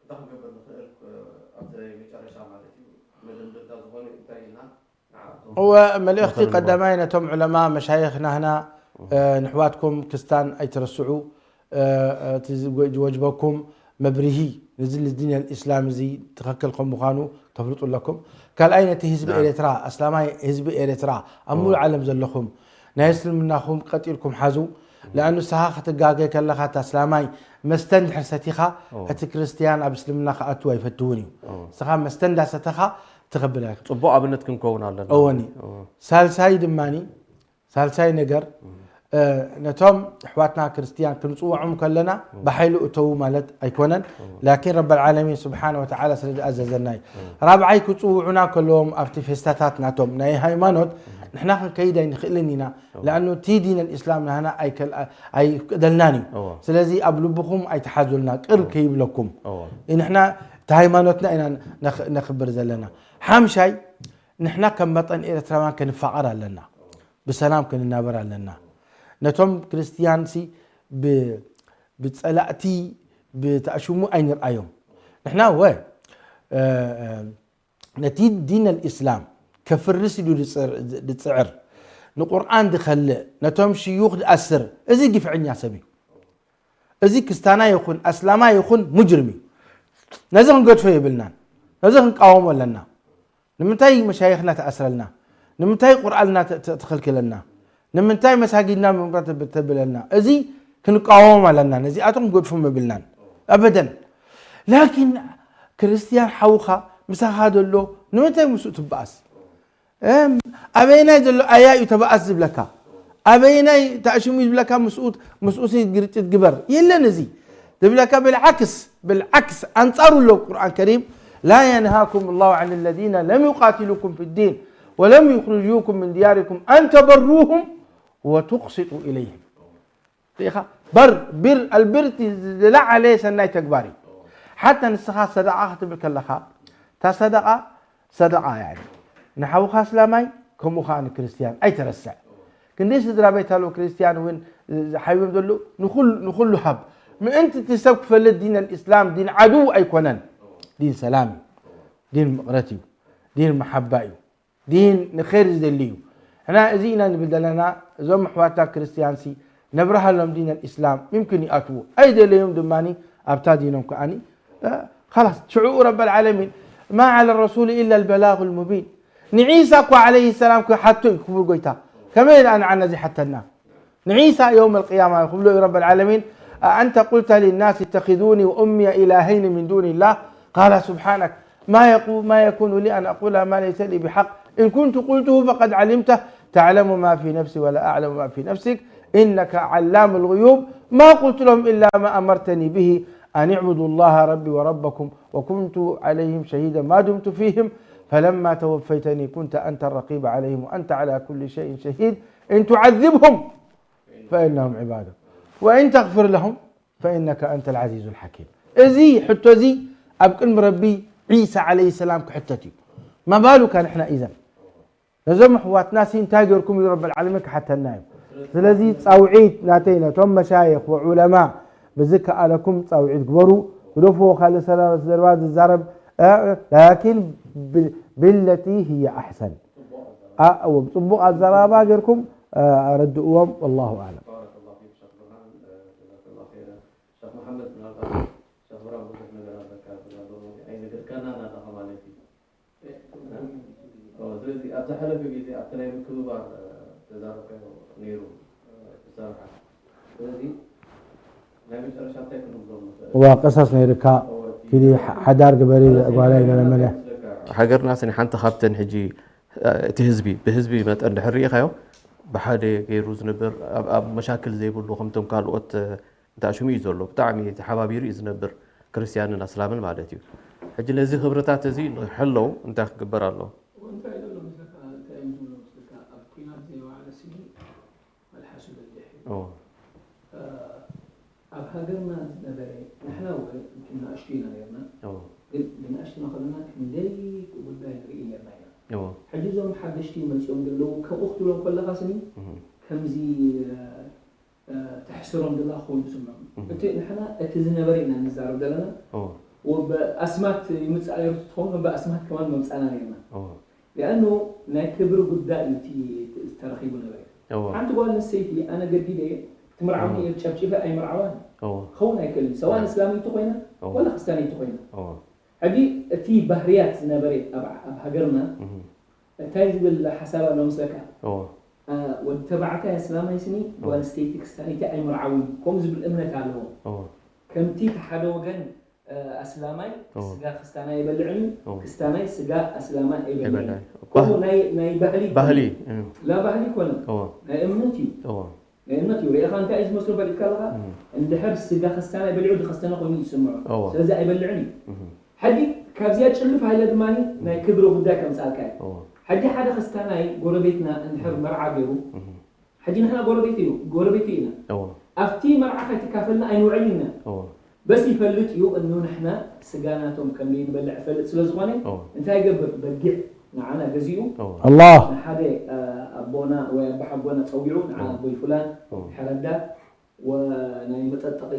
እንታይ ክንገብር ንኽእል ኣብቲ ናይ መጨረሻ ማለት እዩ መደምደምታ ዝኾነ እንታይ ኢልና ንዓቶም እወ መልእኽቲ ቀዳማይ ነቶም ዑለማ መሻይኽ ናህና ንሕዋትኩም ክስታን ኣይትረስዑ እቲ ዝወጅበኩም መብርሂ ንዚ ንዲን ኣልእስላም እዚ ትኽክል ከም ምዃኑ ተፍልጡ ኣለኩም ካልኣይ ነቲ ህዝቢ ኤርትራ ኣስላማይ ህዝቢ ኤርትራ ኣብ ሙሉ ዓለም ዘለኹም ናይ እስልምናኹም ቀጢልኩም ሓዙ ለኣኑ ንስኻ ክትጋገ ከለኻ እቲ ኣስላማይ መስተ እንድሕር ሰቲኻ እቲ ክርስትያን ኣብ እስልምና ክኣቱ ኣይፈትውን እዩ ንስኻ መስተ እንዳሰተኻ ትኸብል ኣይክ ፅቡቅ ኣብነት ክንከውን ኣለና እወኒ ሳልሳይ ድማኒ ሳልሳይ ነገር ነቶም ኣሕዋትና ክርስትያን ክንፅውዖም ከለና ብሓይሉ እተዉ ማለት ኣይኮነን ላኪን ረብ ልዓለሚን ስብሓን ወተዓላ ስለ ዝኣዘዘና እዩ ራብዓይ ክፅውዑና ከለዎም ኣብቲ ፌስታታት ናቶም ናይ ሃይማኖት ንሕና ክንከይድ ኣይንኽእልን ኢና ለኣኑ እቲ ዲን ኣልእስላም ናህና ኣይፍቅደልናን እዩ ስለዚ ኣብ ልብኹም ኣይትሓዙልና ቅር ከይብለኩም ንሕና እቲ ሃይማኖትና ኢና ነኽብር ዘለና ሓምሻይ ንሕና ከም መጠን ኤርትራውያን ክንፋቐር ኣለና ብሰላም ክንናበር ኣለና ነቶም ክርስትያን ሲ ብፀላእቲ ብተኣሽሙ ኣይንርኣዮም ንሕና ወ ነቲ ዲን ኣልእስላም ከፍርስ ኢሉ ዝፅዕር ንቁርኣን ዝኸልእ ነቶም ሽዩኽ ዝኣስር እዚ ግፍዕኛ ሰብ እዩ እዚ ክስታና ይኹን ኣስላማ ይኹን ሙጅርም እዩ ነዚ ክንገድፎ የብልናን ነዚ ክንቃወሞ ኣለና ንምንታይ መሻይኽና ትኣስረልና ንምንታይ ቁርኣንና ትኽልክለና ንምንታይ መሳጊድና ምምራት ተብለና እዚ ክንቃወሞም ኣለና ነዚኣቶም ክንገድፎም የብልናን ኣበደን ላኪን ክርስትያን ሓውኻ ምሳኻ ዘሎ ንምንታይ ምስኡ ትበኣስ ኣበየናይ ዘሎ ኣያ እዩ ተበኣስ ዝብለካ ኣበየናይ ተኣሽሙ ዝብለካ ምስኡሲ ግርጭት ግበር የለን እዚ ዝብለካ ብልዓክስ ብልዓክስ ኣንፃሩ ኣሎ ቁርኣን ከሪም لا ينهاكم الله عن الذين لم يقاتلوكم في الدين ولم يخرجوكم من دياركم أن تبروهم وتقسطوا إليهم ርኢኻ በር ቢር ኣልብርቲ ዝለዓለ ሰናይ ተግባር እዩ ሓታ ንስኻ ሰደቃ ክትብል ከለኻ እታ ሰደቃ ሰደቃ ያኒ ንሓውኻ እስላማይ ከምኡ ከዓ ንክርስትያን ኣይተረስዕ ክንደይ ስድራ ቤት ኣለዉ ክርስትያን እውን ዝሓይቦም ዘለዉ ንኩሉ ሃብ ምእንቲ እቲ ሰብ ክፈልጥ ዲን ኣልእስላም ዲን ዓድው ኣይኮነን ዲን ሰላም እዩ ዲን ምቕረት እዩ ዲን መሓባ እዩ ዲን ንኸይር ዝደሊ እዩ ሕና እዚ ኢና ንብል ዘለና እዞም ኣሕዋትና ክርስትያንሲ ነብርሃሎም ዲን ኣልእስላም ይምክን ይኣትዉ ኣይደለዮም ድማ ኣብታ ዲኖም ከዓኒ خلاص ሽዑኡ ረብ العالمين ما على الرسول إلا البلاغ المبين ንዒሳ እኳ عليه السلام ክሓቶ እዩ ክቡር ጎይታ ከመይ ደኣ ንዓና ዘይሓተና ንዒሳ يوم القيامة ክብሎ እዩ رب العالمين أأنت قلت للناس اتخذوني وأمي إلهين من دون الله قال سبحانك ما يكون لي أن أقول ما ليس لي بحق إن كنت قلته فقد علمته تعلم ما في نفسي ولا أعلم ما في نفسك إنك علام الغيوب ما قلت لهم إلا ما أمرتني به أن اعبدوا الله ربي وربكم وكنت عليهم شهيدا ما دمت فيهم فلما توفيتني كنت أنت الرقيب عليهم وأنت على كل شيء شهيد إن تعذبهم فإنهم عبادك وإن تغفر لهم فإنك أنت العزيز الحكيم እዚ ሕቶ እዚ ኣብ ቅድሚ ረቢ ዒሳ عليه السلام ክሕተት እዩ ما بالك ንሕና إذن ነዞም ኣሕዋትና ሲ እንታይ ገርኩም እዩ ረብ العالمين ክሓተና እዩ ስለዚ ፃውዒት ናተይ ነቶም መሻይኽ ወዑለማ ብዝከኣለኩም ፃውዒት ግበሩ ግደፍዎ ካልእ ሰለባ ዝዛረብ لكن بالتي هي أحسن ብፅቡቕ ኣዘራርባ ገርኩም ኣረድእዎም والله أعلم ሸኽብራም ብዙሕ ነገር ኣለካ፣ ብዛዕባ ሞዲ ኣይነገርካና እናለኻ ማለት እዩ። ኦ፣ ስለዚ ኣብ ዝሓለፈ ግዜ ኣብቲ ናይ ምክብባር፣ እ፣ ተዛረብካዮ ነይሩ፣ እ፣ ብሰራሓ። ስለዚ ናይ መጨረሻ እንታይ ክንብሎም ንኽእል? እዋ፣ ቀሳስ ነይርካ፣ ኦ፣ እቲ ኪዲ ሓ-፣ ሓዳር ግበሪ፣ ጓላይ ገለመለ። ሃገርና ስኒ ሓንቲ ካብተን ሕጂ፣ እ፣ እቲ ህዝቢ፣ ብህዝቢ መጠን ድሕር ርኢኻዮ፣ ብሓደ ገይሩ ዝነብር፣ ኣብ፣ ኣብ መሻክል ዘይብሉ፣ ከምቶም ካልኦት፣ እ፣ እንተ ኣሽሙ እዩ ዘሎ። ብጣዕሚ ተሓባቢሩ እዩ ዝነብር፣ ክርስትያንን ኣስላምን ማለት እዩ። ሕጂ ነዚ ክብርታት እዚ ንክሕለው እንታይ ክግበር ኣለዎ? እንታይ ዘሎ መስለካ? እንታይ እዩ ዘሎ መስለካ? ኣብ ኲናት ዘይወዓለ ስኒ መልሓሱ በሊሕ እዩ። ኦ። እ፣ ኣብ ሃገርና ዝነበረ፣ ንሕና እውን ንኣሽቱ ኢና ነርና። ኦ። ግን ብንኣሽቱና ከለና ክንደይ ጉዳይ ንርኢ ነርና ኢና። ኦ። ሕጂ እዞም ሓደሽቲ መጺኦም ዘለዉ ከምኡ ክትብሎም ከለኻ ስኒ እህ። ከምዚ፣ እ፣ እ፣ ተሕስሮም ደላ ክኾኑ ይስምዖም። እህ። እቲ ንሕና እቲ ዝነበረ ኢና ንዛረብ ዘለና። ኦ። ወበ-፣ ኣስማት ይምጻእ ነይሩ ትኸውን፣ በኣስማት ከማን መምጻእና ነርና። ኦ። ሊኣኑ ናይ ክብሪ ጉዳይ እዩ እቲ ተረኺቡ ነበረ። ኦ። ሓንቲ ጓል ኣንስተይቲ ኣነ ገዲደ እየ፣ ትምርዓውኒ እም። እየ፣ ጨብጪበ ኣይምርዓዋን። ኦ። ክኸውን ኣይክእልን። ሰዋእ ኦ። እስላመይቲ ኮይና ኦ። ወላ ክርስትያነይቲ ኮይና። ኦ። ሕጂ እቲ ባህርያት ዝነበረ ኣብ፣ ኣብ ሃገርና እም። እንታይ ዝብል ሓሳብ ኣሎ መስለካ? ኦ። እ፣ ወዲ ተባዕታይ ኣስላማይ ስኒ ኦ። ጓል ኣንስተይቲ ክርስትያነይቲ ኣይምርዓውን እዩ። ከምኡ ዝብል እምነት ኣለዎ። ኦ። ከምቲ እቲ ሓደ ወገን፣ እ፣ ኣስላማይ ኦ። ስጋ ክስታናይ ኣይበልዕን እዩ፣ ኦ። ክስታናይ ስጋ ኣስላማይ ኣይበልዕን። ኣይበልዕን። ከምኡ ናይ፣ ናይ ባህሊ ባህሊ፣ ይኮነ። እ። ላ ባህሊ ይኮነ። ኦ። ናይ እምነት እዩ። ኦ። ናይ እምነት እዩ። ርኢኻ እንታይ እዩ ዝመስሎ ፈሊጥካ ኣለኻ? እ። እንድሕር ስጋ ክስታናይ በሊዑ ድኸስተነ ኮይኑ እዩ ዝስምዖ። ኦ። ስለዚ ኣይበልዕን እዩ። እህ። ሕጂ ካብዚኣ ጭልፍ ሃይለ ድማ ናይ ክብሪ ጉዳይ ከምጻልካ እዩ። ኦ። ሕጂ ሓደ ክስታናይ ጎረቤትና እንድሕር መርዓ ገይሩ፣ እህ። ሕጂ ንሕና ጎረቤት እዩ፣ ጎረቤት ኢና። እዎ። ኣብቲ መርዓ ከይትካፈልና ኣይንውዕል ኢና። እዎ። በስ ይፈልጥ እዩ እኑ ንሕና ስጋ ናቶም ከም ዘይንበልዕ ይፈልጥ ስለ ዝኾነ፣ እዎ። እንታይ ይገብር? በጊዕ ንዓና ገዚኡ፣ እዎ። ኣላህ። ንሓደ፣ እ፣ ኣቦና ወይ ኣቦሓጎና ጸዊዑ፣ ንዓ እዎ። ኣቦይ ፍላን፣ እዎ። ሕረዳ፣ ወናይ መጠጠቒ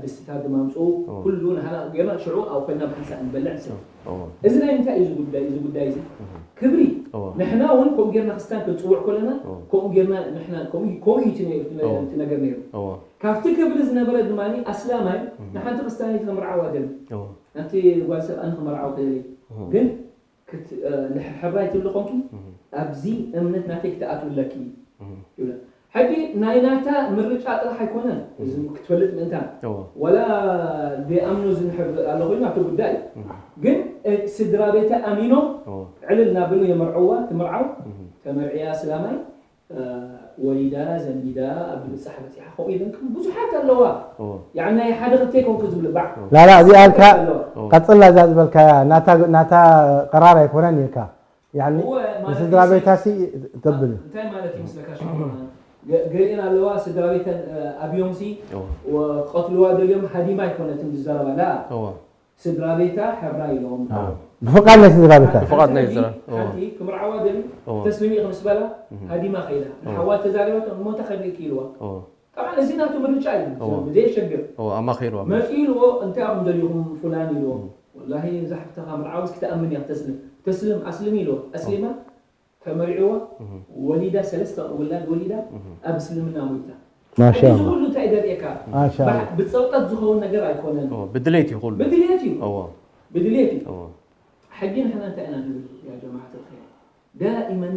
ድስትታት ድማ ኣምጽኡ፣ እዎ። ኩሉ ንሕና ጌርና ሽዑ ኣብ ኮይና ብሓንሳእ ንበልዕ ንሰቲ። እዎ። እዚ ናይ ምንታይ እዩ እዚ ጉዳይ፣ እዚ ጉዳይ እዚ? እህ። ክብሪ። እዎ። ንሕና እውን ከምኡ ጌርና ክርስትያን ክንጽውዕ ከለና፣ እዎ። ከምኡ ጌርና ንሕና፣ ከምኡ፣ ከምኡ እዩ እቲ ነ-፣ እቲ ነ-፣ እዎ። እቲ ነገር ነይሩ። እዎ። ካብቲ ክብሪ ዝነበረ ድማ ኣስላማይ እህ። ንሓንቲ ክርስትያነይቲ ክምርዓዋ ደሊ። እዎ። ሓንቲ ጓል ሰብ ኣነ ክመርዓው ከደሊ። እህ። ግን ክት-፣ እ፣ ንሕብሕባ ኣይትብሊ ኮንኪ፣ እህ። ኣብዚ እምነት ናተይ ክትኣትዊ ኣለኪ እህ። ይብላ። ሕጂ ናይ ናታ ምርጫ ጥራሕ ኣይኮነን፣ እዚ እህ። ክትፈልጥ ምእንታን። እዎ። ወላ ዘይኣምኖ ዝንሕብ ኣሎ ኮይኑ ኣብቲ ጉዳይ እዩ። እህ። ግን፣ እ፣ ስድራ ቤታ ኣሚኖም እዎ። ዕልል እናበሉ የመርዕዋ፣ ትምርዓው፣ እህ። ተመርዕያ እስላማይ፣ እ፣ ወሊዳ፣ ዘንቢዳ፣ ኣብ ምብጻሕ በጺሓ፣ ከምኡ ኢለን ብዙሓት ኣለዋ። እዎ። ያዕኒ ናይ ሓደ ክልተ ኣይኮንኩ ዝብልባዕ። እዎ። ላላ፣ እዚኣ ኢልካ ኣለዋ። እዎ። ቀጽላ እዛ ዝበልካያ፣ ናታ፣ ናታ ቅራር ኣይኮነን ኢልካ። ያዕኒ እወ፣ ማለት ንስድራ እዩ። ቤታሲ ተብል። እንታይ ማለት እዩ ምስለካ ሽኮር? ገ-፣ ገሊአን ኣለዋ ስድራ ቤተን፣ እ፣ ኣብዮምሲ እዎ። ወ-፣ ክቐትልዋ ደልዮም ሃዲማ ኣይኮነትን ዝዛረባ፣ ላ። እዎ። ስድራ ቤታ ሕራ ኢሎም። እዎ። ብፍቓድ ናይ ስድራ ቤታ። ብፍቓድ ናይ ሓንቲ፣ ስድራ፣ እዎ። ሓንቲ ክምርዓዋ ደልዩ እዎ። ተስምሚ ኢኺ ምስ በላ እህ። ሃዲማ ከይዳ። እዎ። ንሓዋ ተዛሪባቶ፣ እሞ እንታይ ከድልኪ ኢልዋ። እዎ። ጠብዓን እዚ ናቱ ምርጫ እዩ። እዎ። ብዘየሸግር። እዎ፣ ኣማኺርዋ። መጺኡ ኢልዎ፣ እንታይ ኢኹም ደሊኹም ፍላን ኢልዎ። እም። ወላሂ እዛ ሓፍትኻ ምርዓውስ ክትኣምን እያ፣ ተስልም። ተስልም፣ ኣስልም ኢልዎ። ኣስሊማ፣ እዎ። ተመሪዕዋ፣ እህ። ወሊዳ፣ ሰለስተ ውላድ ወሊዳ፣ እህ። ኣብ እስልምና ሞይታ። ማሻ እዚ ኣላህ። ኩሉ እንታይ ደርእየካ? ማሻ ኣላህ። ብጸቕጠት ዝኸውን ነገር ኣይኮነን። እዎ፣ ብድሌት እዩ ኩሉ። ብድሌት እዩ። እዎ። ብድሌት እዩ። እዎ። ሕጂ ንሕና እንታይ ኢና ንብል ያ ጀማዓት ኣልኸይር? ዳኢመን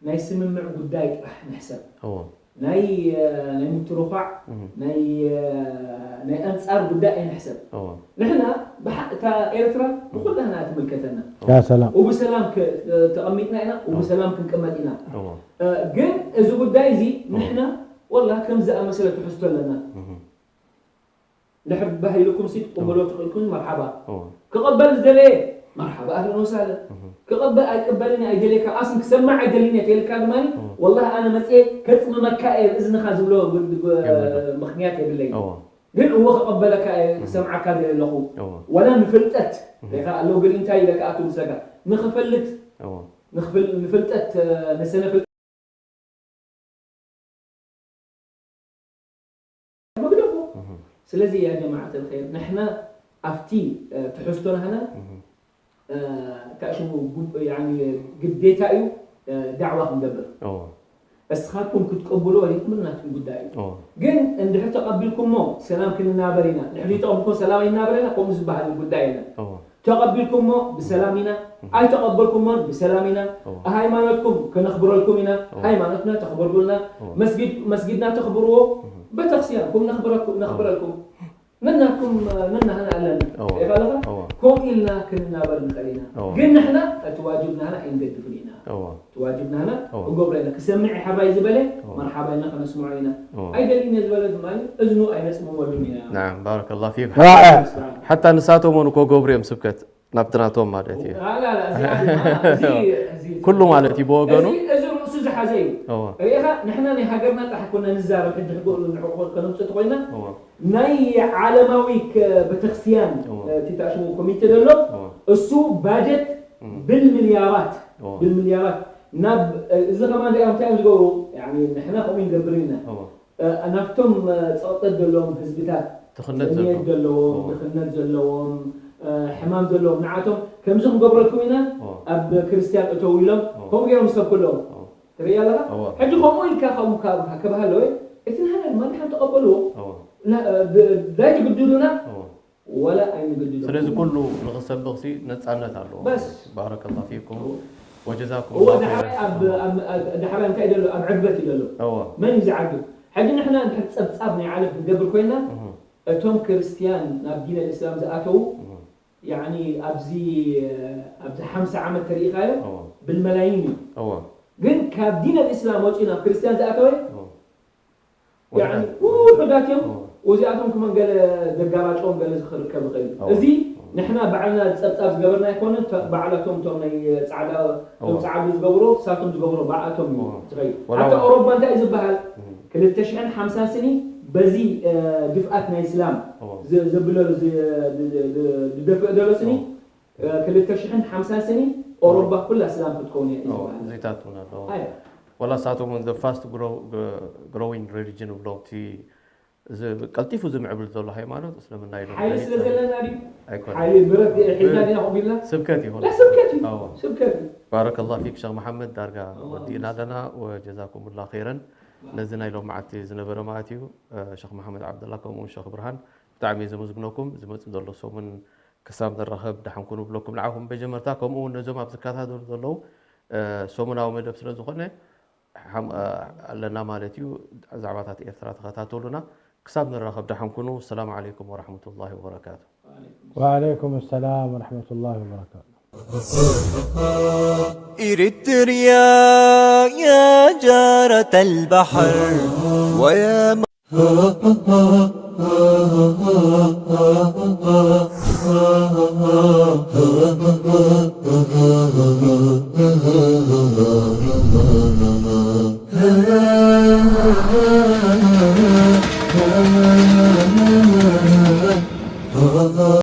ናይ ስምምዕ ጉዳይ ጥራሕ ንሕሰብ። እዎ። ናይ፣ እ፣ ናይ ምትርዃዕ፣ እህ። ናይ፣ እ፣ ናይ ኣንጻር ጉዳይ ኣይንሕሰብ። እዎ። ንሕና ብሓ-፣ እታ ኤርትራ ብኹላህና እያ ትምልከተና። ያ ሰላም። ወብሰላም ክ-፣ ተቐሚጥና ኢና፣ እዎ። ወብሰላም ክንቅመጥ ኢና። እዎ። እ፣ ግን እዚ ጉዳይ እዚ እዎ። ንሕና ወላ ከም ዝኣመሰለ ትሕዝቶ ኣለና። እህ። ድሕር ባህ ኢልኩም ሲ ትቕበሎ እዎ። ትኽእልኩም መርሓባ። እዎ። ክቕበል ዝደለየ መርሓባ ኣህለን ወሳህለን። እህ። ክቕበል ኣይቅበልን እየ ኣይደልየካ ኣስም ክሰማዕ ኣይደልን እየ ተልካ ድማ እዎ። ወላሂ ኣነ መፅየ ከፅምመካ እየ እዝንኻ ዝብሎ ብ-፣ ብ-፣ የብሉን። ምኽንያት የብለይ። እዎ። ግን እዎ ክቕበለካ እየ እህ። ክሰምዓካ ደለ ኣለኹ። እዎ። ወላ ንፍልጠት እህ። ሌካ ኣለዉ ግን እንታይ ኢለ ክኣቱ ምሰጋ ንኽፈልጥ እዎ። ንኽፍል-፣ ንፍልጠት ንሰነ ፍልጠት መግደፎ። እህ። ስለዚ ያ ጀማዓት ኣልኸይር ንሕና ኣብቲ፣ እ፣ ትሕዝቶ ናህና፣ እህ። እ፣ እንታይ ሽሙ ጉ-፣ ያኒ ግዴታ እዩ፣ እ፣ ዳዕዋ ክንገብር። እዎ። እስኻትኩም ክትቀብልዎ ዘይትብል ናትኩም ጉዳይ እዩ። ግን እንድሕር ተቐቢልኩሞ ሰላም ክንናበር ኢና፣ ድሕሪ ተቐቢልኩም ሰላም ኣይናበር ኢና፣ ከምኡ ዝበሃል ጉዳይ የለን። ተቐቢልኩሞ ብሰላም ኢና፣ ኣይተቐበልኩሞን ብሰላም ኢና። ሃይማኖትኩም ከነኽብረልኩም ኢና፣ ሃይማኖትና ተኽብርሉና። መስጊድ መስጊድና ተኽብርዎ፣ ቤተክርስቲያንኩም ነኽብረልኩም። ነናኩም ነናህና ኣለና። ይፋለኻ ከምኡ ኢልና ክንናበር ንኽእል ኢና። ግን ንሕና እቲ ዋጅብ ናህና ኣይንገድፍን ኢና። እቲ ዋጅብ ናህና እገብሮ ኢና። ክሰምዕ ይሓባይ ዝበለ መርሓባ ኢልና ከነስምዖ ኢና። ኣይደልን እየ ዝበለ ድማ እዝኑ ኣይነፅምመሉን ኢና። ናዓም፣ ባረከላሁ ፊክ። ሓታ ንሳቶም እውን እኮ ገብሩ እዮም ስብከት ናብቲ ናቶም ማለት እዩ። ኩሉ ማለት እዩ ብወገኑ። እዚ ርእሱ ዝሓዘ እዩ። ርኢኻ ንሕና ናይ ሃገርና ጥራሕ ኮና ንዛረብ ሕጂ ሕገ ንሕቁ ከነምፅእ ተኮይና ናይ ዓለማዊ ቤተክርስቲያን እቲ ተኣሽሙ ኮሚቴ ዘሎ እሱ ባጀት ብልሚልያራት ብልሚልያራት ናብ እዚ ከማን ሪኦም እንታይ እዮም ዝገብሩ? ንሕና ከምኡ ይገብር ኢና። ናብቶም ፀቕጠት ዘለዎም ህዝብታት ትኽነት ዘለዎም ድኽነት ዘለዎም ሕማም ዘለዎም ንዓቶም ከምዚ ክንገብረልኩም ኢና። ኣብ ክርስትያን እተው ኢሎም ከምኡ ገይሮም ዝሰብኩ ኣለዎም። ትርኢ ኣለኻ ሕጂ ከምኡ ኢልካ ከምኡ ክበሃል ኣለወ። እቲ ናህና ድማ ንሓን ተቐበልዎ። ዳይ ትግድዱና ወላ ኣይንግድዱ። ስለዚ ኩሉ ንኽሰብኽሲ ነፃነት ኣለዎ። በስ። ባረከላሁ ፊኩም ወጀዛኩም እዎ። ዳሕራይ እንታይ ደሎ ኣብ ዕግበት እዩ ደሎ። መን እዩ ዝዓግብ? ሕጂ ንሕና እንድሕር ፀብፃብ ናይ ዓለም ክንገብር ኮይና እቶም ክርስትያን ናብ ዲን ኣልእስላም ዝኣተዉ ያኒ ኣብዚ ኣብዚ ሓምሳ ዓመት ተሪኢኻዮ ብልመላይን እዩ። ግን ካብ ዲን ኣልእስላም ወፂኡ ናብ ክርስትያን ዝኣተወ ውሑዳት እዮም። ወዚኣቶም ክመን ገለ ዘጋባጭዎም ገለ ክርከብ ይኽእል እዩ። እዚ ንሕና ባዕልና ጸብጻብ ዝገበርና ኣይኮነን። ባዕላቶም እቶም ናይ ጻዕዳ ቶም ጻዕዱ ዝገብሮ ሳቶም ዝገብሮ ባዕላቶም እዩ ዝኸይድ። ሓታ ኦሮባ እንታይ እዩ ዝበሃል? ክልተ ሽሕን ሓምሳን ስኒ በዚ ድፍኣት ናይ እስላም ዘብሎ ዝደፍእ ዘሎ ስኒ ክልተ ሽሕን ሓምሳን ስኒ ኦሮባ ኩላ እስላም ክትከውን እያ እዩ ዝበሃል። ዘይታትውን ኣለዎ። ኣይ። ወላ ሳቶም እውን the fast grow- growing religion ብሎም እቲ እዚ ቀልጢፉ ዝምዕብል ዘሎ ሃይማኖት እስልምና ኢሎም ሓይሊ ስለ ዘለና ድዩ? ኣይኮነን። ሓይሊ ብረት ሒዝና ዲና ከምኡ ኢልና? ስብከት ይኹን። ላ ስብከት እዩ። ኣዎ። ስብከት እዩ። ባረከላሁ ፊክ ሸኽ መሓመድ ዳርጋ ኣላህ ወዲእና ኣለና። ወጀዛኩምላ ኸይረን። ነዚ ናይ ሎም መዓልቲ ዝነበረ ማለት እዩ። ሸኽ መሓመድ ዓብደላ ከምኡ እውን ሸኽ ብርሃን ብጣዕሚ እየ ዘመስግነኩም። ዝመፅእ ዘሎ ሰሙን ክሳብ ንራኸብ ደሓን ኩኑ ብለኩም ንዓኹም መጀመርታ ከምኡ እውን ነዞም ኣብ ዝከታተሉ ዘለዉ ሰሙናዊ መደብ ስለ ዝኾነ ኣለና ማለት እዩ። ዛዕባታት ኤርትራ ተኸታተሉና። ክሳብ ንራኸብ ደሓን ኩኑ። ሰላም ዓለይኩም ወረሕመቱላሂ ወበረካቱ። وعليكم السلام ورحمة الله وبركاته. إريتريا يا جارة البحر ويا